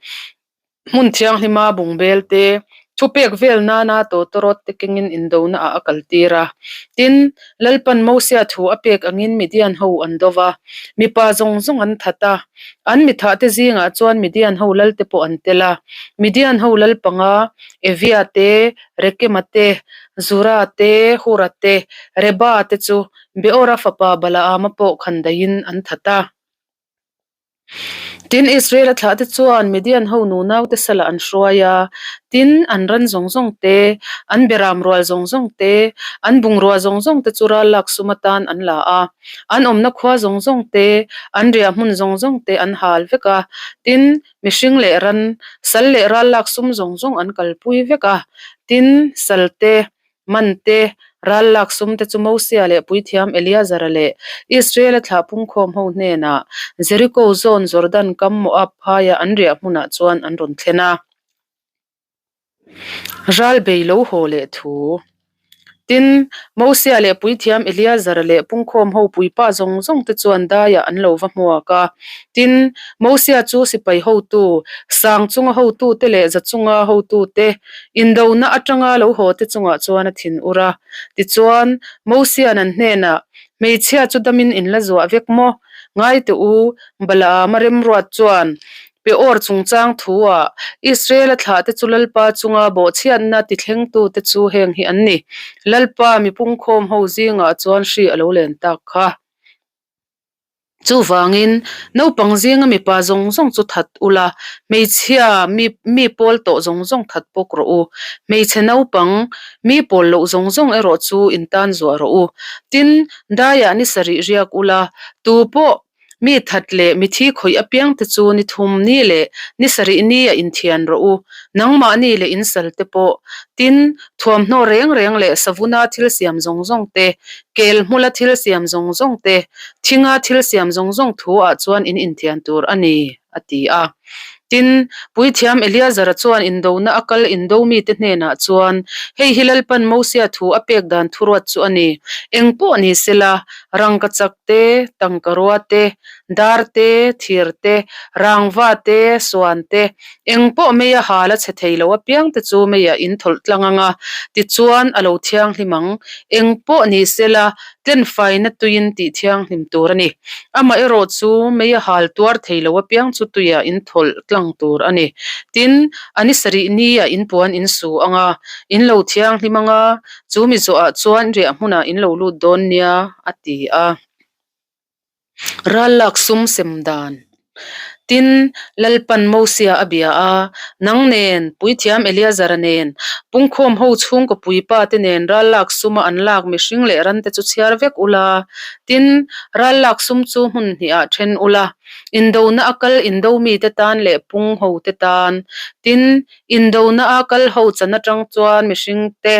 hmun thianghlima bungbel te, thupek vel nana tawtawrawt te kengin indona ah a kaltir a. Tin, Lalpan Mosia thu a pek angin Midian ho an do va, mipa zawng zawng an that a. An mithah te zingah chuan Midian ho lal te pawh an tel a. Midian ho lal panga Evia te, Rekema te, Zura te, Hura te, Reba te chu Beora fapa Balaama pawh khandaihin an that a. Tin, Israela thlahte chuan Midian ho nunaute salah an hruai a, tin, an ran zawng zawng te, an beram rual zawng zawng te, an bungrua zawng zawng te chu ral lak sum atan an la a. An awmna khua zawng zawng te, an riah hmun zawng zawng te an hal vek a, tin, mihring leh ran, sal leh ral lak sum zawng zawng an kalpui vek a, tin, sal te, Man te, ral lak sum te chu Mosia leh puithiam Eleazara leh Israela thlah pungkhawm ho hnenah Jeriko zawn Jordan kam Moab phaia an riah hmunah chuan an rawn thlen a. Ral bei lo haw leh thu. Tin, Mosia leh puithiam Eleazara leh pungkhawm ho puipa zawng zawng te chuan daiah an lo va hmuak a. Tin, Mosia chu sipai hotu, sang chunga hotute leh za chunga hotute, Indona atanga lo haw te chungah chuan a thin ur a. Tichuan, Mosia'n an hnenah, Hmeichhia chu damin in la zuah vek maw? Ngai teh u, Balaama remruat chuan Peor chungchang thu-ah, Israel-a thlahte chu Lalpa chunga bawhchhiatna tithlengtute chu heng hi an ni. Lalpa mipungkhawm ho zingah chuan hri a lo len tak kha. Chuvangin, naupang zinga mipa zawng zawng chu that ula, hmeichhia mi mi pawl tawh zawng zawng that bawk rawh u. Hmeichhe naupang mi pawl loh zawng zawng erawh chu in tan zuah rawh u. Tin, daiah ni sarih riak ula, tu pawh mi that leh mithi khawih apiang te chu ni thum ni leh ni sarih ni a inthian rawh u, nangmahni leh in sal te pawh. Tin, thuamhnaw reng reng leh savuna thil siam zawng zawng te, Kel hmula thil siam zawng zawng te, thinga thil siam zawng zawng thu ah chuan in inthian tur a ni, a ti a. Tin, Puithiam Eleazara chuan indona a kal indo mite hnenah chuan, Hei hi Lalpan Mosia thu a pek dan thuruat chu a ni. Eng pawh ni sela, rangkachak te, tangkarua te, dar te, thir te, rangva te, suan te, Eng pawh meia hal a chhe thei lo apiang te chu meiah in thawlh tlang ang a, tichuan a lo thianghlim ang. Eng pawh ni sela, tlenfaina tuiin tih thianghlim tur a ni. Amaherawh chu meia hal tuar thei lo apiang chu tuiah in thawlh tlang tur a ni. Tin, a ni sarih niah in puan in su ang a, in lo thianghlim ang a, chu mi zawhah chuan riah hmunah in lo lut dawn nia, a ti a. Ral lak sum sem dan. Tin, Lalpan Mosia a bia a, Nang nen, Puithiam Eleazara nen, pungkhawm ho chhungkaw puipa te nen ral lak suma an lak mihring leh ran te chu chhiar vek ula. Tin, ral lak sum chu hmun hnihah then ula, indona a kal indo mite tan leh pung ho te tan. Tin, indona a kal ho chan atang chuan mihring te,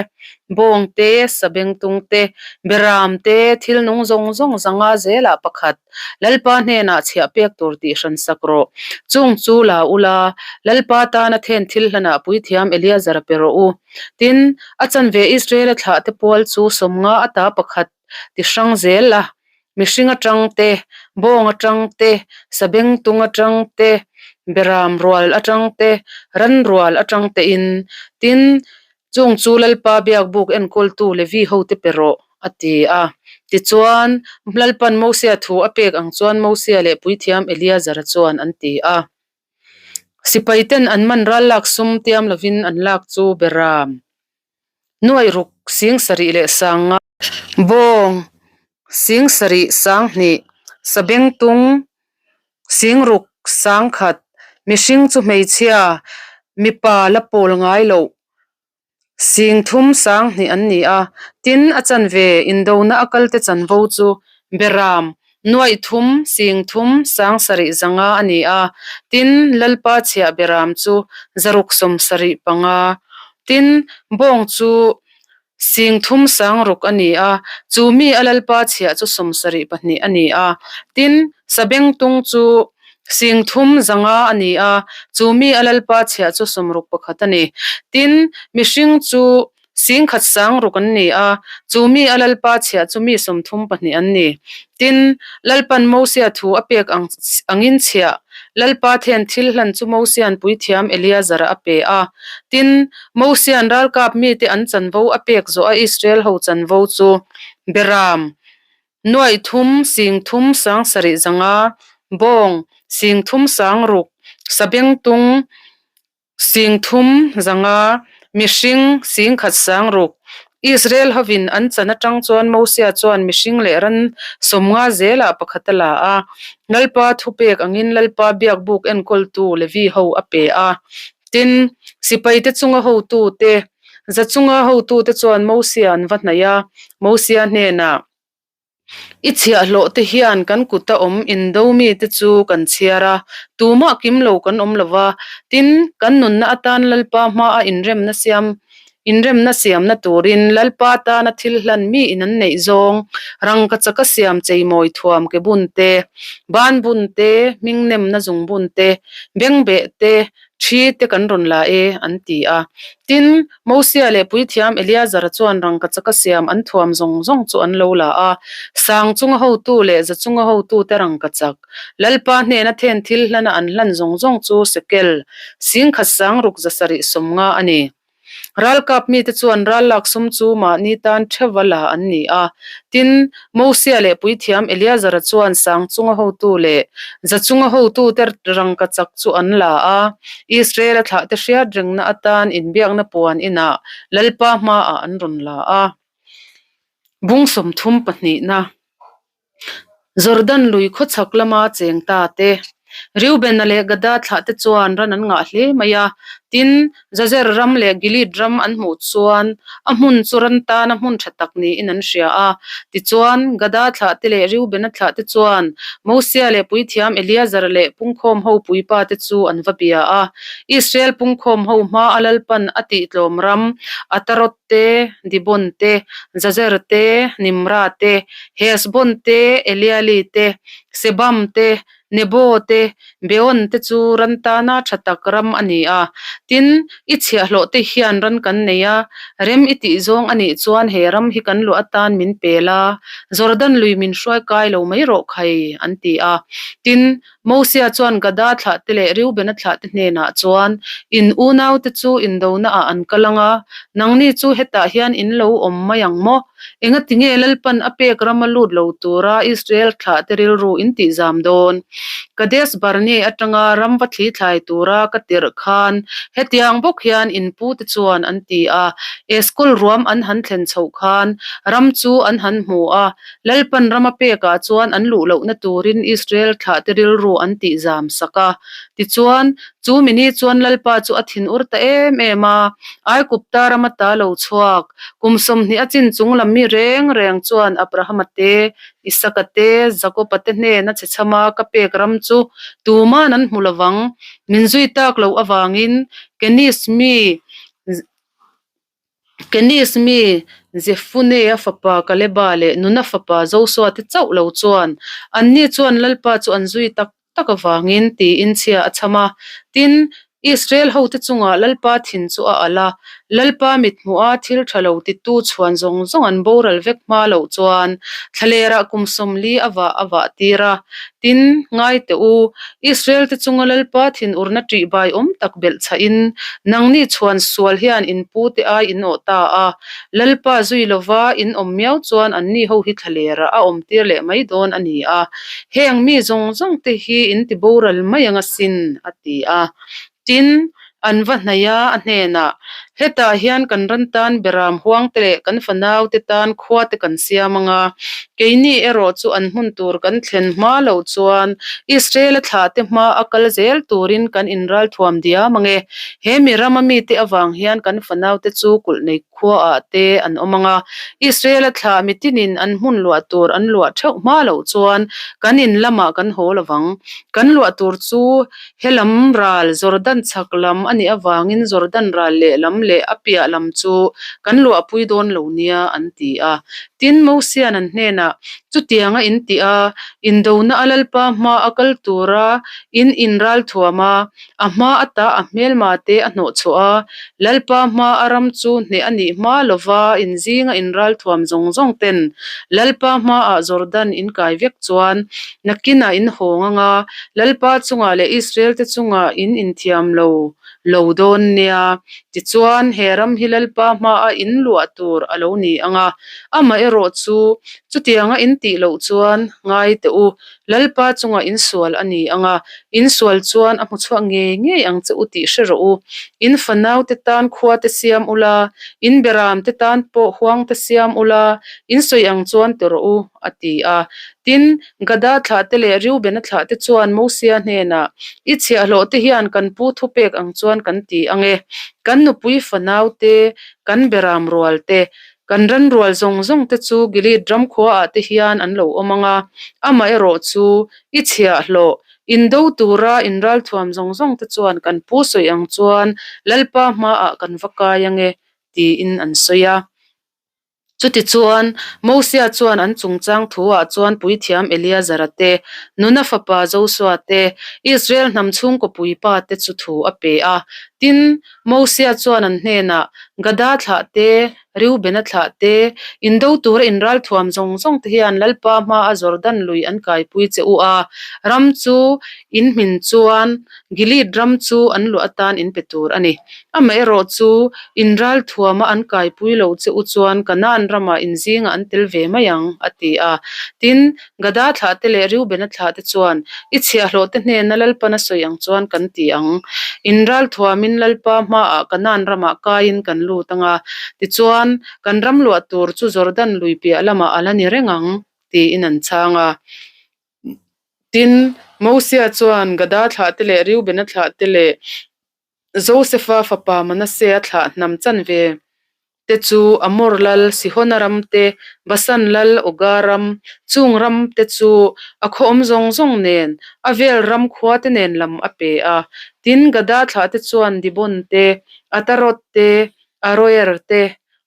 bawng te, sabengtung te, beram te, thil nung zawng zawng zanga zelah pakhat, Lalpa hnenah chhiah pek tur tih hran sak rawh. Chung chu la ula, Lalpa tana then thil hlanah puithiam Eleazar pe rawh u. Tin, a chanve Israela thlahte pual chu 50 ata pakhat ti hrang zel a, mihring atang te, bawng atang te, sabengtung atang te, beram rual atang te, ran rual atang tein. Tin, Chung chu Lalpa biakbuk enkawltu Levi hote pe rawh, a ti a. Tichuan, Lalpan Mosia thu a pek ang chuan Mosia leh puithiam Eleazara chuan an ti a. Sipaiten an man ral lak sum tiam lovin an lak chu Beram nuairuk 70 leh 50, bawng 70 20, sabengtung 60 100, mihring chu hmeichhia, mipa la pawl ngai loh 30 20 an ni a. Tin, a chanve indona a kalte chanvo chu Beram 3 30 700 a ni a. Tin, Lalpa chhiah Beram chu 675. Tin, bawng chu 30 600 a ni a, chu mi a Lalpa chhiah chu 72 a ni a. Tin, sabengtung chu 300 a ni a, chu mi a Lalpa chhiah chu 61 a ni. Tin, mihring chu 10,000 600 an ni a, chu mi a Lalpa chhiah chu mi 32 an ni. Tin, Lalpan Mosia thu a pek ang angin chhiah Lalpa then thil hlan chu Mosia'n puithiam Eleazara a pe a. Tin, Mosia'n ralkap mite an chanvo a pek zawh a Israel ho chanvo chu Beram, 3 3 7 0 Bawng, 3 6, Sabengtung, 30 mihring 10,000 6. Israel hovin an chan atang chuan Mosia chuan mihring leh ran 50 zelah pakhat a la a, Lalpa thupek angin Lalpa biakbuk enkawltu Levi ho a pe a. Tin, sipaite chunga hotute, za chunga hotute chuan Mosia an va hnaih a, Mosia hnenah, I chhiahhlawh te hian kan kuta awm indo mite chu kan chhiar a, tumah kim lo kan awm lo va, tin, kan nunna atan Lalpa hmaa inremna siam inremna siamna turin Lalpa tana thil hlan mi in an neih zawng rangkachaka siam cheimawi thuam ke bun te, ban bun te, hming nemna zung bun te, bengbeh te, Thi te kan rawn la e, an ti a. Tin, Mosia leh puithiam Eleazara chuan rangkachaka siam an thuam zawng zawng chu an lo la a. Sang chunga hotu leh za chunga hotute rangkachak, Lalpa hnena then thil hlana an hlan zawng zawng chu sekel, 10,000 sang ruk 750 a ni. Ralkap mite chuan ral lak sum chu mahni tan theuva la an ni a. Tin, Mosia leh puithiam Eleazara chuan sang chunga hotu leh za chunga hotute rangkachak chu an la a, Israela thlahte hriat rengna atan inbiakna puan inah Lalpa hmaah an rawn la a. Bung 32na. Jordan lui khawchhak lama cheng ta te, Reubena leh Gada thlah te chuan ran an ngah hle mai a. Tin, Jazer ram leh Gilead ram an hmuh chuan a hmun chu ran tana hmun tha tak niin an hria a. Tichuan, Gada thlah te leh Reubena thlah te chuan Mosia leh puithiam Eleazar leh pungkhawm ho puipa te chu an va bia a. Israel pungkhawm ho hmaa a Lalpan a tihtlawm ram Ataroth te, Dibon te, Jazer te, Nimra te, Heshbon te, Eliali te, Sebam te, Nebo te, Beon te chu ran tana tha tak ram a ni a. Tin, i chhiahhlawh te hian ran kan nei a, rem i tih zawng a nih chuan he ram hi kan luah atan min pel a, Jordan lui min hruai kai lo mai rawh khai, an ti a. Tin, Mosia chuan Gada thlahte leh Reubena thlahte hnenah chuan, In unaute chu indonaah an kal ang a, nangni chu hetah hian in lo awm mai ang maw? Engatinge Lalpan a pek rama lut lo tura Israel thlahte rilru in tihzam dawn? Kadesh Barnea atanga ram va thli thlai tura ka tirh khan hetiang bawk hian in pute chuan an ti a. Eskol ruam an han thlen chhoh khan ram chu an han hmu a, Lalpan rama pekah chuan an luh lohna turin Israel thlahte rilru an tihzam sak a. Tichuan, chu mini chuan Lalpa chu a thinur ta em em a, Aigupta rama ta lo chhuak, kum 20 a chin chung lam mi reng reng chuan Abrahama te, Isaka te, Jakoba te hnena chhechhama ka pek ram chu tuman an hmu lovang, min zui tak loh avangin Kenis mi Kenis mi Jefunea fapa Kaleba leh Nuna fapa Josua te chauh lo chuan anni chuan Lalpa chu an zui tak tak avangin tiin chhia a chham a. Tin, Israel hote chungah Lalpa thin chu a alh a, Lalpa mithmuha thil tha lo titu chhuan zawng zawng an boral vek hma loh chuan thlalerah kum 40 a vah a vah tir a. Tin, ngai teh u, Israel te chunga Lalpa thinurna ṭihbai awm tak belh chhahin nangni chhuan sual hian in pute ai in awh ta a, Lalpa zui lova in awm miau chuan anni ho hi thlalerah a awmtir leh mai dawn a ni a, heng mi zawng zawng te hi in ti boral mai ang asin, a ti a. Tin, an va hnaih a, a hnenah, Hetah hian kan ran tan beram huang te leh kan fanau te tan khua te kan siam ang a, keini erawh chu an hmun tur kan thlen hma loh chuan Israel-a thlah te hma a kal zel turin kan inralthuam diam ang e. He mi rama mite avang hian kan fanau te chu kulh nei khuaah te an awm ang a, Israel-a thlah mitinin an hmun luah tur an luah theuh hma loh chuan kan in lamah kan haw lo vang. Kan luah tur chu he lam ral Jordan chhak lam a nih avangin Jordan ral lehlam leh a piah lam chu kan luahpui dawn lo nia an ti a. Tin, Mosia'n an hnenah, Chutianga in tih a, indona a Lalpa hma a kal tura in inralthuam a, A hma ata a hmelma te a hnawh chhuah a, Lalpa hma a ram chu hneh a nih hma lova inzinga inralthuam zawng zawng ten Lalpa hmaah Jordan in kai vek chuan nakinah in hawng ang a, Lalpa chungah leh Israel te chungah in inthiam lo lo dawn nia. Tichuan, he ram hi Lalpa hmaa in luah tur a lo ni ang a, amaherawh chu chutianga in tih loh chuan ngai teh u, Lalpa chungah in sual a ni ang a, in sual chuan a hmu chhuak ngei ngei ang che u tih hre rawh u. In fanau te tan khua te siam ula, in beram te tan pawh huang te siam ula, in sawi ang chuan ti rawh u, a ti a. Tin, Gada thlah te leh Reubena thlah te chuan Mosia hnenah, I chhiahhlawh te hian kan pu thupek ang chuan kan ti ang e. Kan nupui fanau te, kan beram rual te, Kan ranrual zawng zawng te chu Gilead ram khuaah te hian an lo awm ang a, amaherawh chu i chhiahhlawh, indo tura inralthuam zawng zawng te chuan kan pu sawi ang chuan Lalpa hmaah kan va kai ang e, tiin an sawi a. Chutichuan, Mosia chuan an chungchang thuah chuan puithiam Eleazara te, Nuna fapa Josua te, Israel hnam chhungkaw puipa te chu thu a pe a. Tin, Mosia chuan an hnenah, Gada thlah te, Reubena thlah te, indo tura inralthuam zawng zawng te hian Lalpa hmaa Jordan lui an kaipui che u a, ram chu in hmin chuan Gilead ram chu an luah atan in pe tur a ni. Amaherawh chu, inralthuama an kaipui lo che u chuan Kanaan ramah in zingah an tel ve mai ang, a ti a. Tin, Gada thlah te leh Reubena thlah te chuan, I chhiahhlawh te hnena Lalpan a sawi ang chuan kan ti ang. In ralthuamin Lalpa hmaah Kanaan ramah kaiin kan lut ang a, tichuan, kan ram luah tur chu Jordan lui piah lamah a la ni reng ang, tiin an chhang a. Tin, Mosia chuan Gada thlah te leh Reubena thlah te leh Josefa fapa Manasea thlah hnam chanve te chu Amor lal Sihona ram te, Basan lal Oga ram, chung ram te chu a khaw awm zawng zawng nen, a vel ram khua te nen lam a pe a. Tin, Gada thlah te chuan Dibon te, Ataroth te, Aroer te,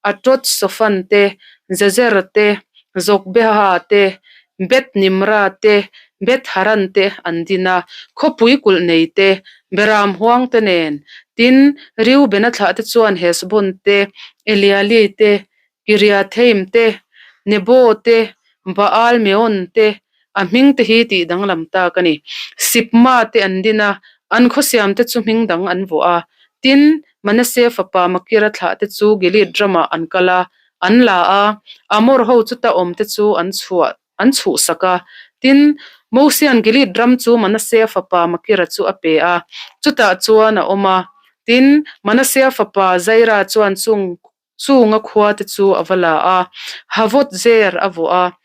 Atroth Sofan te, Jezer te, Jokbeha te, Beth Nimra te, Beth Haran te an din a, khawpui kulh nei te, Beram huang te nen. Tin, Reubena thlah te chuan Heshbon te, Eliali te, Kiriathaim te, Nebo te, Baal Meon te, a hming te hi tih danglam tak a ni. Sipma te an din a, an khawsiam te chu hming dang an vuah a. Tin, Manase fapa Makira thlah te chu Gilead ramah an kal a, an la a, Amor ho chuta awm te chu an chhuah an chhuhsak a. Tin, Mosia'n Gilead ram chu Manasea fapa Makira chu a pe a, chutah chuan a awm a. Tin, Manasea fapa Zaira chuan chung chunga khuate chu a va la a, Havot-zer a vuah a.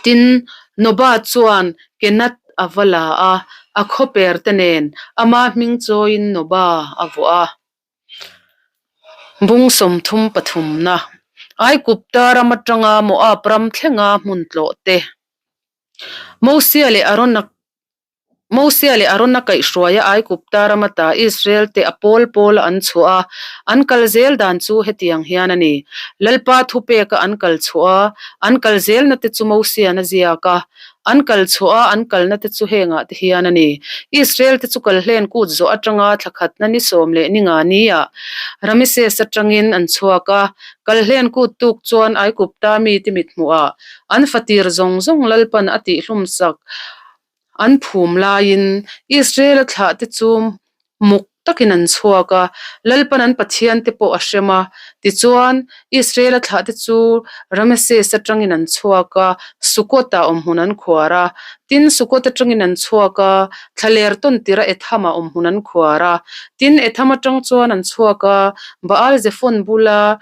Tin, Noba chuan Kenath a va la a, a khawperte nen ama hming chawiin Noba a vuah a. Bung 33 na, Aigupta ram atanga Moab ram thlenga hmun tlawh te. Mosia leh Arona Mosia leh Arona kaihhruaia Aigupta ram ata Israel te a pawl pawla an chhuah a, an kal zel dan chu hetiang hian a ni. Lalpa thupeka an kal chhuah a, an kal zelna te chu Mosian a ziak a. An kal chhuah a, an kalna te chu hengah te hian a ni. Israel te chu kalhlen kut zawh atanga thla khatna ni sawm leh ni nga niah Rameses atangin an chhuak a. Kalhlen kut tuk chuan Aigupta mite mithmuhah an fatir zawng zawng Lalpan a tihhlumsak an phum laiin Israel-a thlah te chu muk takin an chhuak a, Lalpan an Pathiante pawh a hrem a. Tichuan, Israel-a thlahte chu Rameses atangin an chhuak a, Sukkot-ah awmhmun an khuar a. Tin, Sukkot atangin an chhuak a, Thlaler tawn tira Etham-ah awmhmun an khuar a. Tin, Etham atang chuan an chhuak a, Baal-zephon bula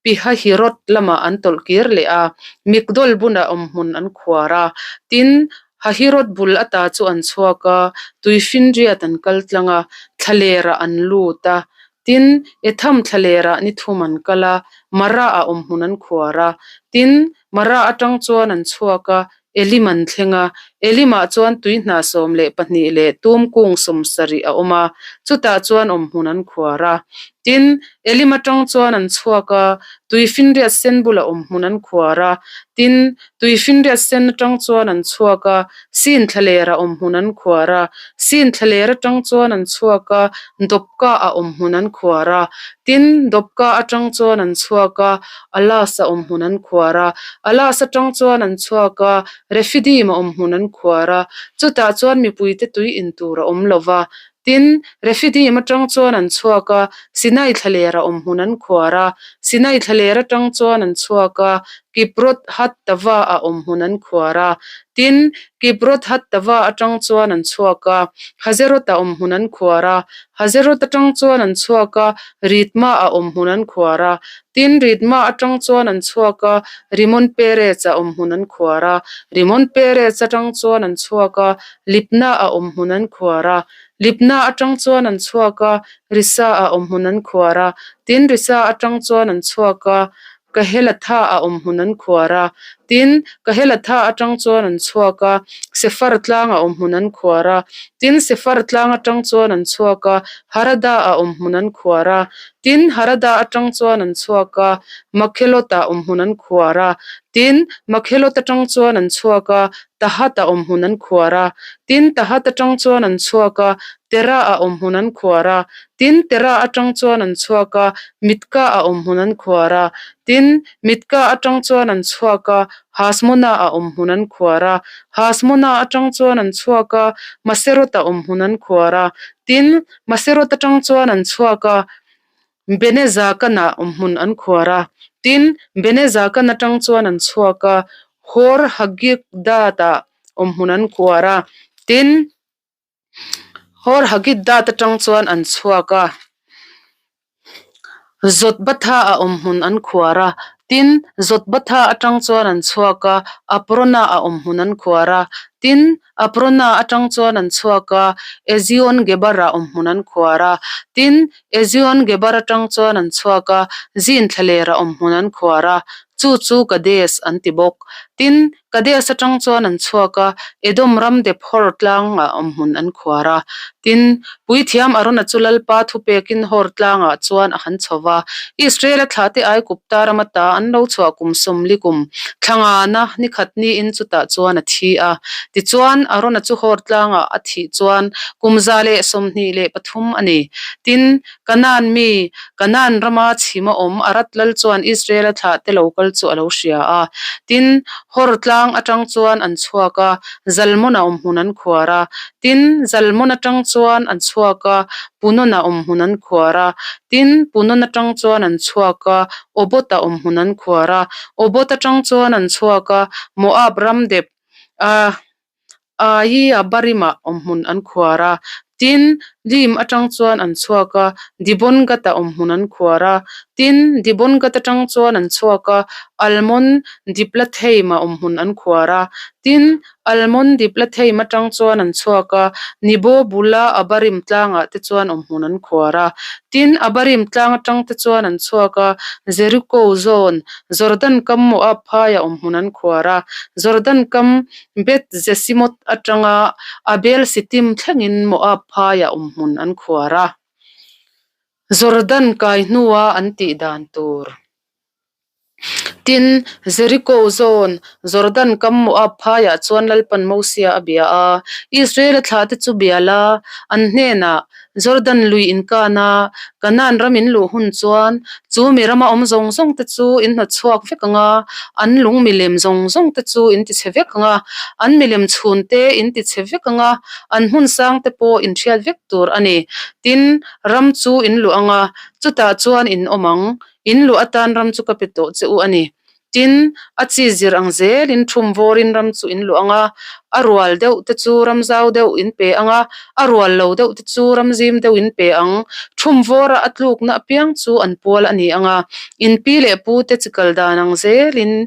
Pihahirot lamah an tawlh kir leh a, Migdol bunah awmhmun an khuar a. Tin, Hahirot bul ata chu an chhuak a, Tuifinriat an kal tlang a, thlalerah an lut a. Tin, Etham thlalerah ni thum an kal a, Mara-ah awmhmun an khuar a. Tin, Mara atang chuan an chhuak a, Elim an thleng a. Elimah chuan tuihnah 12 leh tum kung 70 a awm a, chutah chuan awmhmun an khuar a. Tin, Elim atang chuan an chhuak a, Tuifinriat sen bulah awmhmun an khuar a. Tin, Tuifinriat sen atang chuan an chhuak a, Sin thlalerah awmhmun an khuar a. Sin thlaler atang chuan an chhuak a, Dawpka ah awmhmun an khuar a. Tin, Dawpka atang chuan an chhuak a, Alas a awmhmun an khuar a, Alas atang chuan an chhuak a, Rephidim a awmhmun an khuar a, chutah chuan mipuite tui in tur a awm lo va. Tin, Rephidim atang chuan an chhuak a, Sinai thlaler a awmhmun an khuar a, Sinai thlaler atang chuan an chhuak a, Kibroth Hattava a awmhmun an khuar a. Tin, Kibroth Hattava atang chuan an chhuak a, Hazeroth a awmhmun an khuar a, Hazeroth atang chuan an chhuak a, Ritma a awmhmun an khuar a. Tin, Ritma atang chuan an chhuak a, Rimon Perez a awmhmun an khuar a. Rimon Perez atang chuan an chhuak a, Libna a awmhmun an khuar a. Libna atang chuan an chhuak a, Risa a awmhmun an khuar a. Tin, Risa atang chuan an chhuak a, Kahelatha a awmhmun an khuar a. Tin, Kahelatha atang chuan an chhuak a, Sefar tlang a awmhmun an khuar a. Tin, Sefar tlang atang chuan an chhuak a, Harada a awmhmun an khuar a. Tin, Harada atang chuan an chhuak a, Makhelot ah awmhmun an khuar a. Tin, Makhelot atang chuan an chhuak a, Tahat ah awmhmun an khuar a. Tin, Tahat atang chuan an chhuak a, Terah ah awmhmun an khuar a. Tin, Terah atang chuan an chhuak a, Mitka ah awmhmun an khuar a. Tin, Mitka atang chuan an chhuak a, Hasmona ah awmhmun an khuar a. Hasmona atang chuan an chhuak a, Maserot ah awmhmun an khuar a. Tin, Maserot atang chuan an chhuak a, Benezakan-ah awmhmun an khuar a. Tin, Benezakan atang chuan an chhuak a, Hor Hagidgad-ah awmhmun an khuar a. Tin, Hor Hagidgad atang chuan an chhuak a. Jotbatha-ah awmhmun an khuar a. Tin, Jotbatha atang chuan an chhuak a, Aprona-ah awmhmun an khuar a. Tin, Aprona atang chuan an chhuak a, Ezion Gebar-ah awmhmun an khuar a. Tin, Ezion Gebar atang chuan an chhuak a, Zin thlalerah awmhmun an khuar a, chu chu Kadesh an ti bawk. Tin, Kadesh atang chuan an chhuak a, Edom ram dep Hor tlangah awmhmun an khuar a. Tin, Puithiam Arona chu Lalpa thupekin Hor tlangah chuan a han chho va. Israel-a thlahte Aigupta ram ata an lo chhuah kum sawmli kum thlangana ni khat niin chutah chuan a thi a. Tichuan, Arona chu Hor tlangah a thih chuan kum 123 a ni. Tin, Kanaan mi, Kanaan rama chhima awm Arad lal chuan Israel-a thlahte lo kal chu a lo hria a. Tin, Hor tlang atang chuan an chhuak a, Zalmon-a awmhmun an khuar a. Tin, Zalmon atang chuan an chhuak a, Punon-a awmhmun an khuar a. Tin, Punon atang chuan an chhuak a, Obot-a awmhmun an khuar a. Obot atang chuan an chhuak a, Moab ram dep a. Iye-abarim-ah awmhmun an khuar a. Tin, Lim atang chuan an chhuak a, Dibon-gad-ah awmhmun an khuar a. Tin, Dibon-gad atang chuan an chhuak a, Almon-diblathaim-ah awmhmun an khuar a. Tin, Almon-diblathaim atang chuan an chhuak a, Nebo bula Abarim tlangah te chuan awmhmun an khuar a. Tin, Abarim tlang atang te chuan an chhuak a, Jeriko zawn, Jordan kam Moab phaiah awmhmun an khuar a. Jordan kam Beth Jesimoth atanga Abel Sittim thlengin Moab phaiah awmhmun an khuar a. Jordan kai hnua an tih dan tur. Tin, Jeriko zawn, Jordan kam Moab phaiah chuan Lalpan Mosia a bia a, Israela thlahte chu bia la, an hnenah, Jordan lui inkan a, Kanaan ram in luh hun chuan chu mi rama awm zawng zawng te chu in hnawt chhuak vek ang a, an lung milem zawng zawng te chu in tichhe vek ang a, an milem chhun te in tichhe vek ang a, an hmun sang te pawh in hriat vek tur a ni. Tin, ram chu in luh ang a, chutah chuan in awm ang, in luh atan ram chu ka pe tawh che u a ni. Tin, a chi zir ang zelin thum vawrin ram chu in luh ang a, a rual deuh te chu ram zau deuh in pe ang a, a rual lo deuh te chu ram zim deuh in pe ang. Thum vawra a tlukna apiang chu an pual a ni ang a, in pi leh pu te chi kal dan ang zelin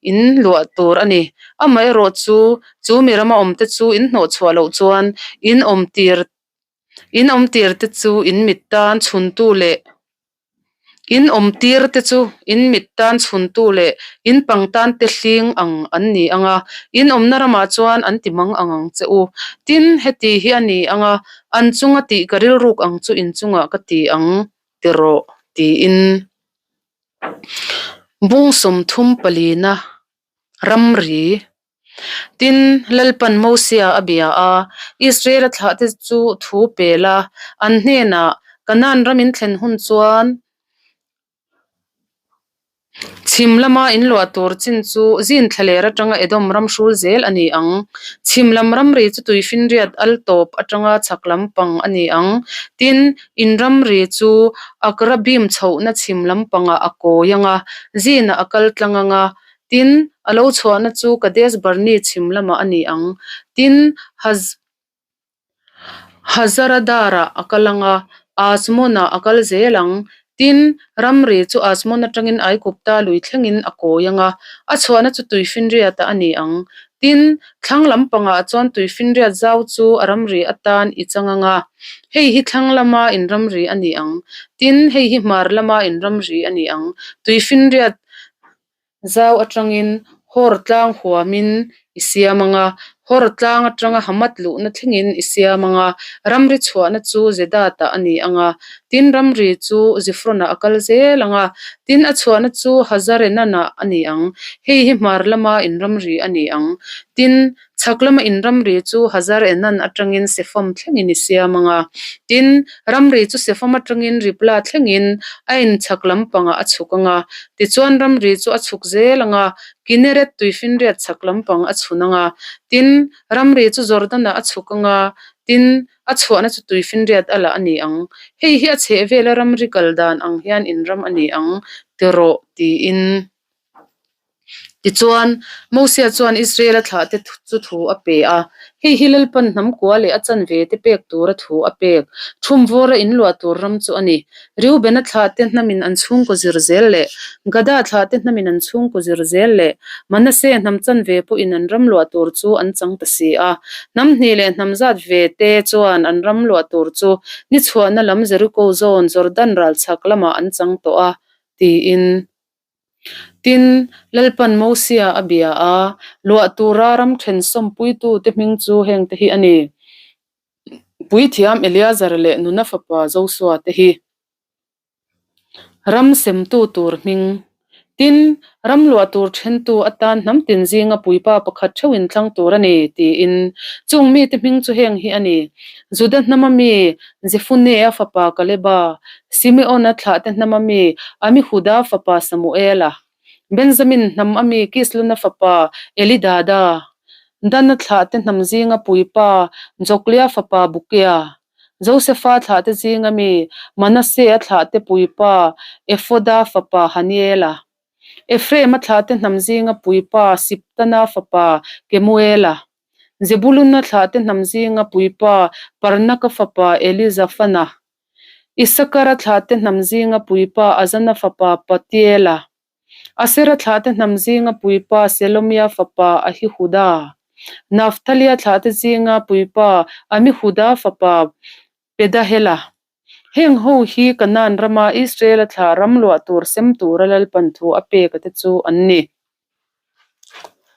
in luah tur a ni. Amaherawh chu, chu mi rama awm te chu in hnawh chhuah loh chuan in awm tir in awm tir te chu in mit tan chhuntu leh In awm tir te chu in mit tan chhuntu leh in pang tan te hling ang an ni ang a, in awmna ramah chuan an ti mang ang ang che u. Tin, heti hi a ni ang a, an chunga tih ka rilruk ang chu in chungah ka ti ang ti rawh, tiin bung 34na ramri Tin, Lalpan Mosia a bia a, Israela thlahte chu thu pel a, an hnenah, Kanaan ram in thlen hun chuan chhim lama in luah tur chin chu zin thlaler atanga Edom ram hrul zel a ni ang. Chhim lam ramri chu tuifinriat al tawp atanga chhak lam pang a ni ang. Tin, in ramri chu Akrabim chhohna chhim lam pangah a kawi ang a, zinah a kal tlang ang a, Tin, a lo chhuahna chu Kadesh Barni chhim lamah a ni ang. Tin, Haz Hazaradar-ah a kal ang a, Azmon-ah a kal zel ang. Tin, ramri chu Azmon atangin Aigupta lui thlengin a kawi ang a, a chhuahna chu Tuifinriatah a ni ang. Tin, thlang lampangah chuan Tuifinriat zau chu a ramri atan i chang ang a, hei hi thlang lama inramri a ni ang. Tin, hei hi hmar lama inramri a ni ang. Tuifinriat Zau atangin Hor tlang huamin i siam ang a, Hor tlang atanga Hamath luhna thlengin i siam ang a, ramri chhuahna chu Zedatah a ni ang a, tin ramri chu Zifronah a kal zel ang a, tin a chhuahna chu Hazarenanah a ni ang, hei hi hmar lama in ramri a ni ang. Tin, Chhak lama in ramri chu Hazar Enan atangin Sefam thlengin i siam ang a. Tin, ramri chu Sefam atangin Ribla thlengin a in chhak lampangah a chhuk ang a. Tichuan ramri chu a chhuk zel ang a, Kineret tuifinriat chhak lampang a chhun ang a. Tin, ramri chu Jordan-ah a chhuk ang a, tin, a chhuahna chu tuifinriat a la a ni ang. Hei hi a chhehvela ramri kal dan ang hian in ram a ni ang, ti rawh, tiin. Tichuan, Mosia chuan Israela thlahte chu thu a pe a, Hei hi Lalpan hnam kua leh a chanve te pek tura thu a pek, thum vawra in luah tur ram chu a ni. Reubena thlahte hnamin an chhungkaw zir zel leh Gada thlahte hnamin an chhungkaw zir zel leh Manase hnam chanve pawhin an ram luah tur chu an chang ta si a. Hnam hnih leh hnam zat ve te chuan an ram luah tur chu ni chhuahna lam Jeriko zawn Jordan ral chhak lamah an chang tawh a, tiin. Tin, Lalpan Mosia a bia a, luah tura ram then sawmpuitute hming chu hengte hi a ni, Puithiam Eleazar leh Nuna fapa Josua te hi. Ram semtu tur hming. Tin, ram luah tur thentu atan hnam tin zinga puipa pakhat theuhin thlang tur a ni, tiin. Chung mite hming chu heng hi a ni, Juda hnama mi Jefunea fapa Kaleba, Simeona thlahte hnama mi Amihuda fapa Samuela, Benjamin hnam a mi Kislona fapa Elidada, Dana thlahte hnam zinga puipa Joklia fapa Bukia, Josefa thlahte zinga mi Manasea thlahte puipa Efoda fapa Haniela, Ephraima thlahte hnam zinga puipa Siptana fapa Kemuela. Zebuluna thlahte hnam zinga puipa Parnaka fapa Elizafana, Isakara thlahte hnam zinga puipa Azana fapa Patiela, Asera thlahte hnam zinga puipa Selomia fapa Ahihuda, Nafthalia thlahte zinga puipa Amihuda fapa Pedahela. Heng ho hi Kanaan rama Israela thlah ram luah tur sem tura Lalpan thu a pek a te chu an ni.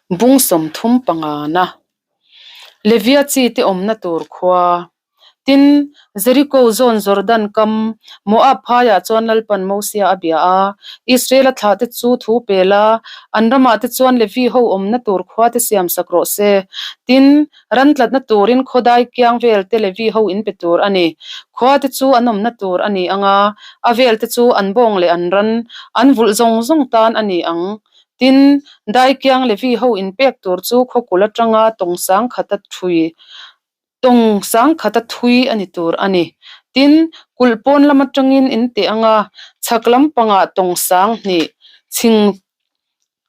Bung 35 na Levia chi te awmna tur khua. Tin, Jeriko zawn Jordan kam Moab phaiah chuan Lalpan Mosia a bia a, Israela thlahte chu thu pel a, an ramah te chuan Levi ho awmna tur khua te siam sak rawh se. Tin, Ran tlatna turin khawdai kiang vel te Levi ho in pe tur a ni. Khua te chu an awmna tur a ni ang a, a vel te chu an bawng leh an ran, an vulh zawng zawng tan a ni ang. Tin, dai kiang Levi ho in pek tur chu khawkul atanga tawng sangkhata thui, tawng sangkhata thui a ni tur a ni. Tin, kulh pawn lam atangin in teh ang a, chhak lampangah tawng sanghnih, chhing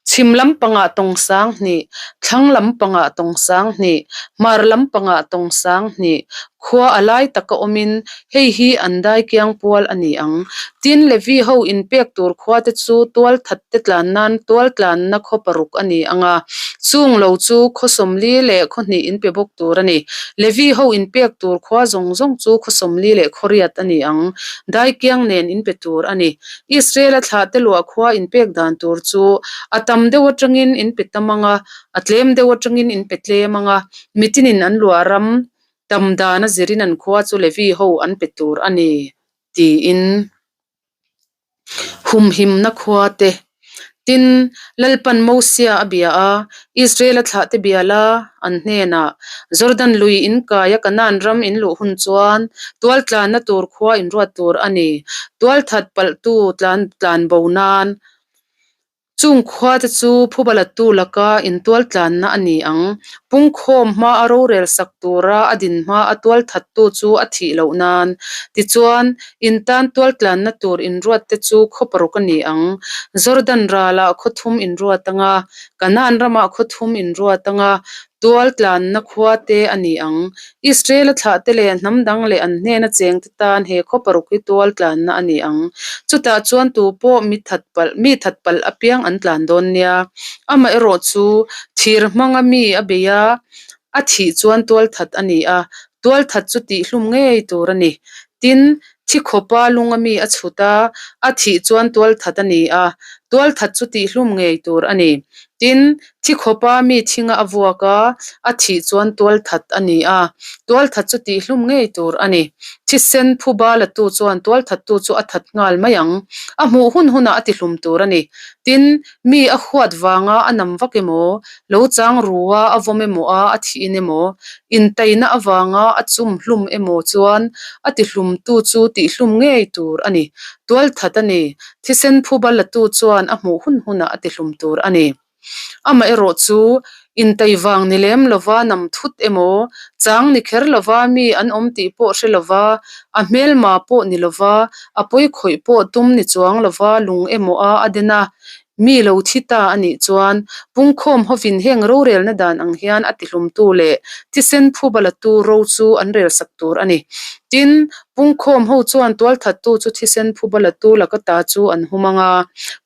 Chhim lampangah tawng sanghnih, thlang lampangah tawng sanghnih, hmar lampangah tawng sanghnih, khua a lai taka awmin hei hi an dai kiang pual a ni ang. Tin, Levi ho inpek tur khuate chu tual thatte tlan nan tual tlanna khaw paruk a ni ang a, chung lo chu khaw 40 leh khaw hnih inpe bawk tur a ni. Levi ho inpek tur khua zawng zawng chu khaw 40 leh khaw riat a ni ang, dai kiang nen inpe tur a ni. Israel-a thlahte luah khua inpek dan tur chu a tam deuh atangin in pe tam ang a, a tlem deuh atangin in pe tlem ang a, mitinin an luah ram tam dan a zirin an khua chu Levi ho an pe tur a ni, tiin humhimna khua te Tin, Lalpan Mosia a bia a, Israel-a thlahte bia la, an hnenah, Jordan lui in kaia Kanaan ram in luh hun chuan tualtlanna tur khua in ruat tur a ni. Tualthat palhtu tlan tlan bo nan chung khuate chu phubalatu laka in tualtlanna a ni ang. Pungkhawm hmaa rorel sak tura a din hmaa tualthattu chu a thih loh nan. Tichuan, in tan tualtlanna tur inruatte chu khaw paruk a ni ang. Jordan ralah khaw thum inruat ang a, Kanaan ramah khaw thum inruat ang a, tualtlanna khua te a ni ang. Israel-a thlahte leh hnam dang leh an hnena chengte tan he khaw paruk hi tualtlanna a ni ang. Chutah chuan tu pawh mi that palh mi that palh apiang an tlan dawn nia. Amaherawh chu thir hmanga mi a bei a, a thih chuan tualthat a ni a, tualthat chu tihhlum ngei tur a ni. Tin, thi khawpa lunga mi a chhut a, a thih chuan tualthat a ni a, tualthat chu tihhlum ngei tur a ni. Tin, thi khawpa mi thinga a vuak a, a thih chuan tualthat a ni a, tualthat chu tihhlum ngei tur a ni. Thisen phuba latu chuan tualthattu chu a that nghal mai ang. A hmuh hun hunah a tihlum tur a ni. Tin, mi a huat vanga a nam vak emaw, lo chang rua a vawm emaw a, a thihin emaw, intaina avanga a chum hlum emaw chuan a tihlumtu chu tihhlum ngei tur a ni. Tualthat a ni. Thisen phuba latu chuan a hmuh hun hunah a tihlum tur a ni. Amaherawh chu, intai vang ni lem lova nam thut emaw, chang ni kher lova mi an awm tih pawh hre lova, a hmelma pawh ni lova, a pawi khawih pawh tum ni chuang lova lung emaw a a den a, mi lo thi ta a nih chuan, pungkhawm hovin heng rorelna dan ang hian a tihlumtu leh thisen phuba latu ro chu an relsak tur a ni. Tin, Pungkhawm ho chuan tualthattu chu thisen phuba latu laka ta chu an hum ang a,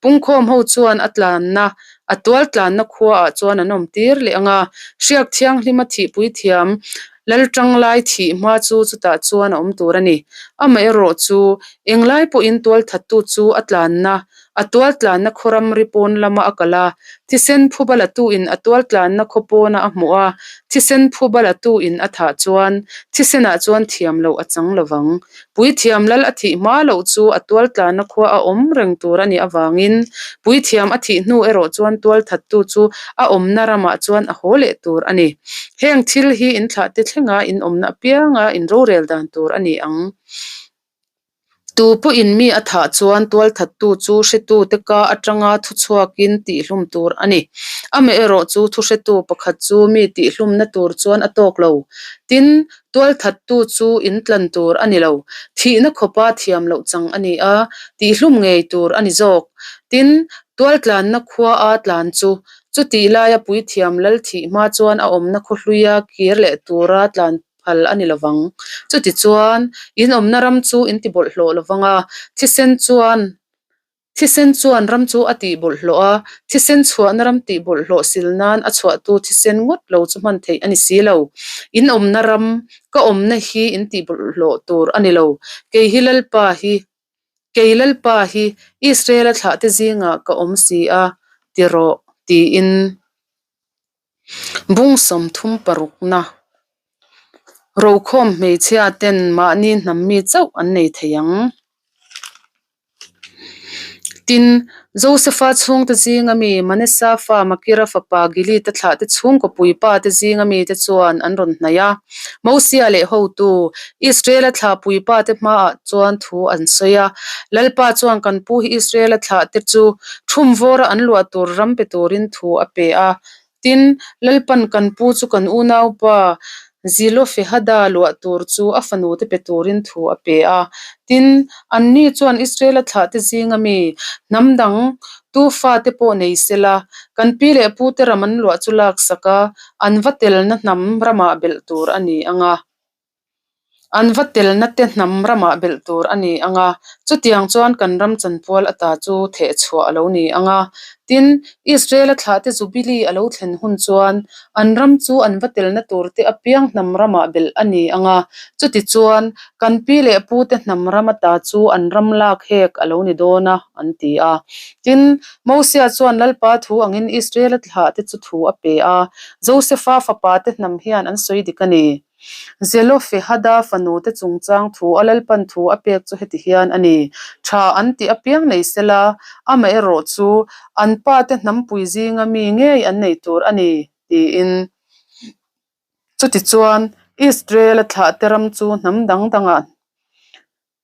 pungkhawm ho chuan a tlanna, a tual tlanna khuaah chuan an awm tir leh ang a, hriak thianghlima thihpui thiam Laltanglai thih hma chu chutah chuan a awm tur a ni. Amaherawh chu, englai pawhin tualthattu chu a tlanna, A tual tlanna khaw ramri pawn lama a kal a, thisen phuba latuin a tual tlanna khaw pawna a hmuh a, thisen phuba latuin a thah chuan thisenah chuan thiam loh a chang lo vang. Puithiam lal a thih hma loh chu a tual tlanna khua a awm reng tur a nih avangin puithiam a thih hnu erawh chuan tual thattu chu a awmna ramah chuan a haw leh tur a ni. Heng thil hi inthlahte thlenga in awmna apianga inrorel dan tur a ni ang. Tu pawhin mi a thah chuan tualthattu chu hretute ka atanga thuchhuakin tihhlum tur a ni. Amaherawh chu thuhretu pakhat chu mi tihhlumna tur chuan a tawk lo. Tin, tualthattu chu intlan tur a ni lo. Thihna khawpa thiam loh chang a ni a, tihhlum ngei tur a ni zawk. Tin, tualtlanna khua a tlan chu. Chutih laia puithiam lal thih hma chuan a awmna khaw hluia kir leh tura tlan phal a ni lovang. Chutichuan, in awmna ram chu in ti bawlhhlawh lovang a, thisen chuan Thisen chuan ram chu a tih bawlhhlawh a, thisen chhuahna ram tih bawlhhlawh sil nan a chhuahtu thisen ngawt lo chu hman theih a ni si lo. In awmna ram, ka awmna hi in tih bawlhhlawh tur a ni lo. Kei hi Lalpa hi, kei Lalpa hi Israela thlahte zingah ka awm si a, ti rawh, tiin. Bung 36na Rokhawm hmeichhia ten mahni hnam mi chauh an nei thei ang. Tin, Josefa chhungte zinga mi Manasa fa Makira fapa Gilead-a thlahte chhungkaw puipa te zinga mite chuan an rawn hnaih a. Mosia leh hotu, Israela thlah puipa te hmaah chuan thu an sawi a. Lalpa chuan kan pu hi Israela thlahte chu thumvawra an luah tur ram pe turin thu a pe a. Tin, Lalpan kan pu chu kan unaupa Zilofehada luah tur chu a fanute pe turin thu a pe a. Tin, anni chuan Israela thlahte zinga mi, hnam dang tu fate pawh nei sela, kan pi leh pute ram an luah chu laksak a, an va telna hnam ramah belh tur a ni ang a. An va telna te hnam ramah belh tur a ni ang a, chutiang chuan kan ram chanpual ata chu theh chhuah a lo ni ang a. Tin, Israela thlahte Jubilee a lo thlen hun chuan an ram chu an va telna tur te apiang hnam ramah belh a ni ang a, chutichuan kan pi leh pute hnam ram ata chu an ram lak hek a lo ni dawn a, an ti a. Tin, Mosia chuan Lalpa thu angin Israela thlahte chu thu a pe a, Josefa fapate hnam hian an sawi dik a ni. Zelofehada fanute chungchang thu a Lalpan thu a pek chu heti hian a ni, Tha an tih apiang nei sela, amaherawh chu an pate hnampui zinga mi ngei an nei tur a ni, tiin. Chutichuan, Israel-a thlahte ram chu hnam dang dangah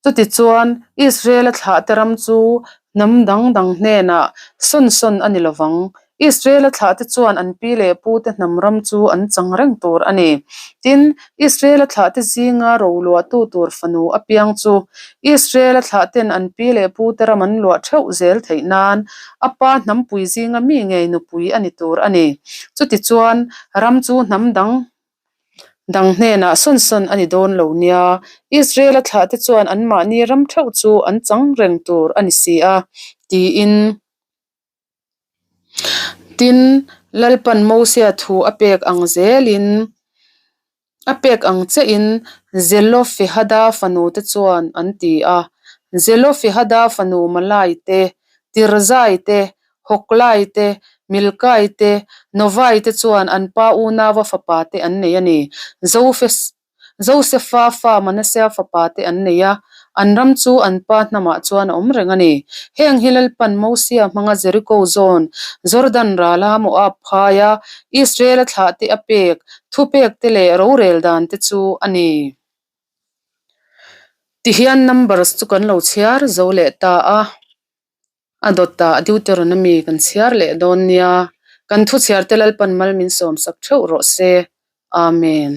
Chutichuan, Israel-a thlahte ram chu hnam dang dang hnenah sawn sawn a ni lo vang. Israel-a thlahte chuan an pi leh pute hnam ram chu an chang reng tur a ni. Tin, Israel-a thlahte zinga roluahtu tur fanu apiang chu Israel-a thlahten an pi leh pute ram an luah theuh zel theih nan a pa hnampui zinga mi ngei nupui a ni tur a ni. Chutichuan, ram chu hnam dang Dang hnenah sawn sawn a ni dawn lo nia, Israel-a thlahte chuan anmahni ram theuh chu an chang reng tur a ni si a, tiin. Tin, Lalpan Mosia thu a pek ang zelin, a pek ang chein Zelofehada fanute chuan an ti a. Zelofehada fanu Malai te, Tirzai te, Hoklai te, Milkai te, Novai te chuan an pa unauva fapa te an nei a ni. Josefa fa Manasea fapa te an nei a, an ram chu an pa hnamah chuan a awm reng a ni. Heng hi Lalpan Mosia hmanga Jeriko zawn, Jordan rala Moab phaia Israela thlahte a pek, thupek te leh rorel dan te chu a ni. Tihian numbers chu kan lo chhiar zo leh ta a. A dawtah Deuteronomy kan chhiar leh dawn nia. Kan thu chhiarte Lalpan mal min sawmsak theuh rawh se. Amen.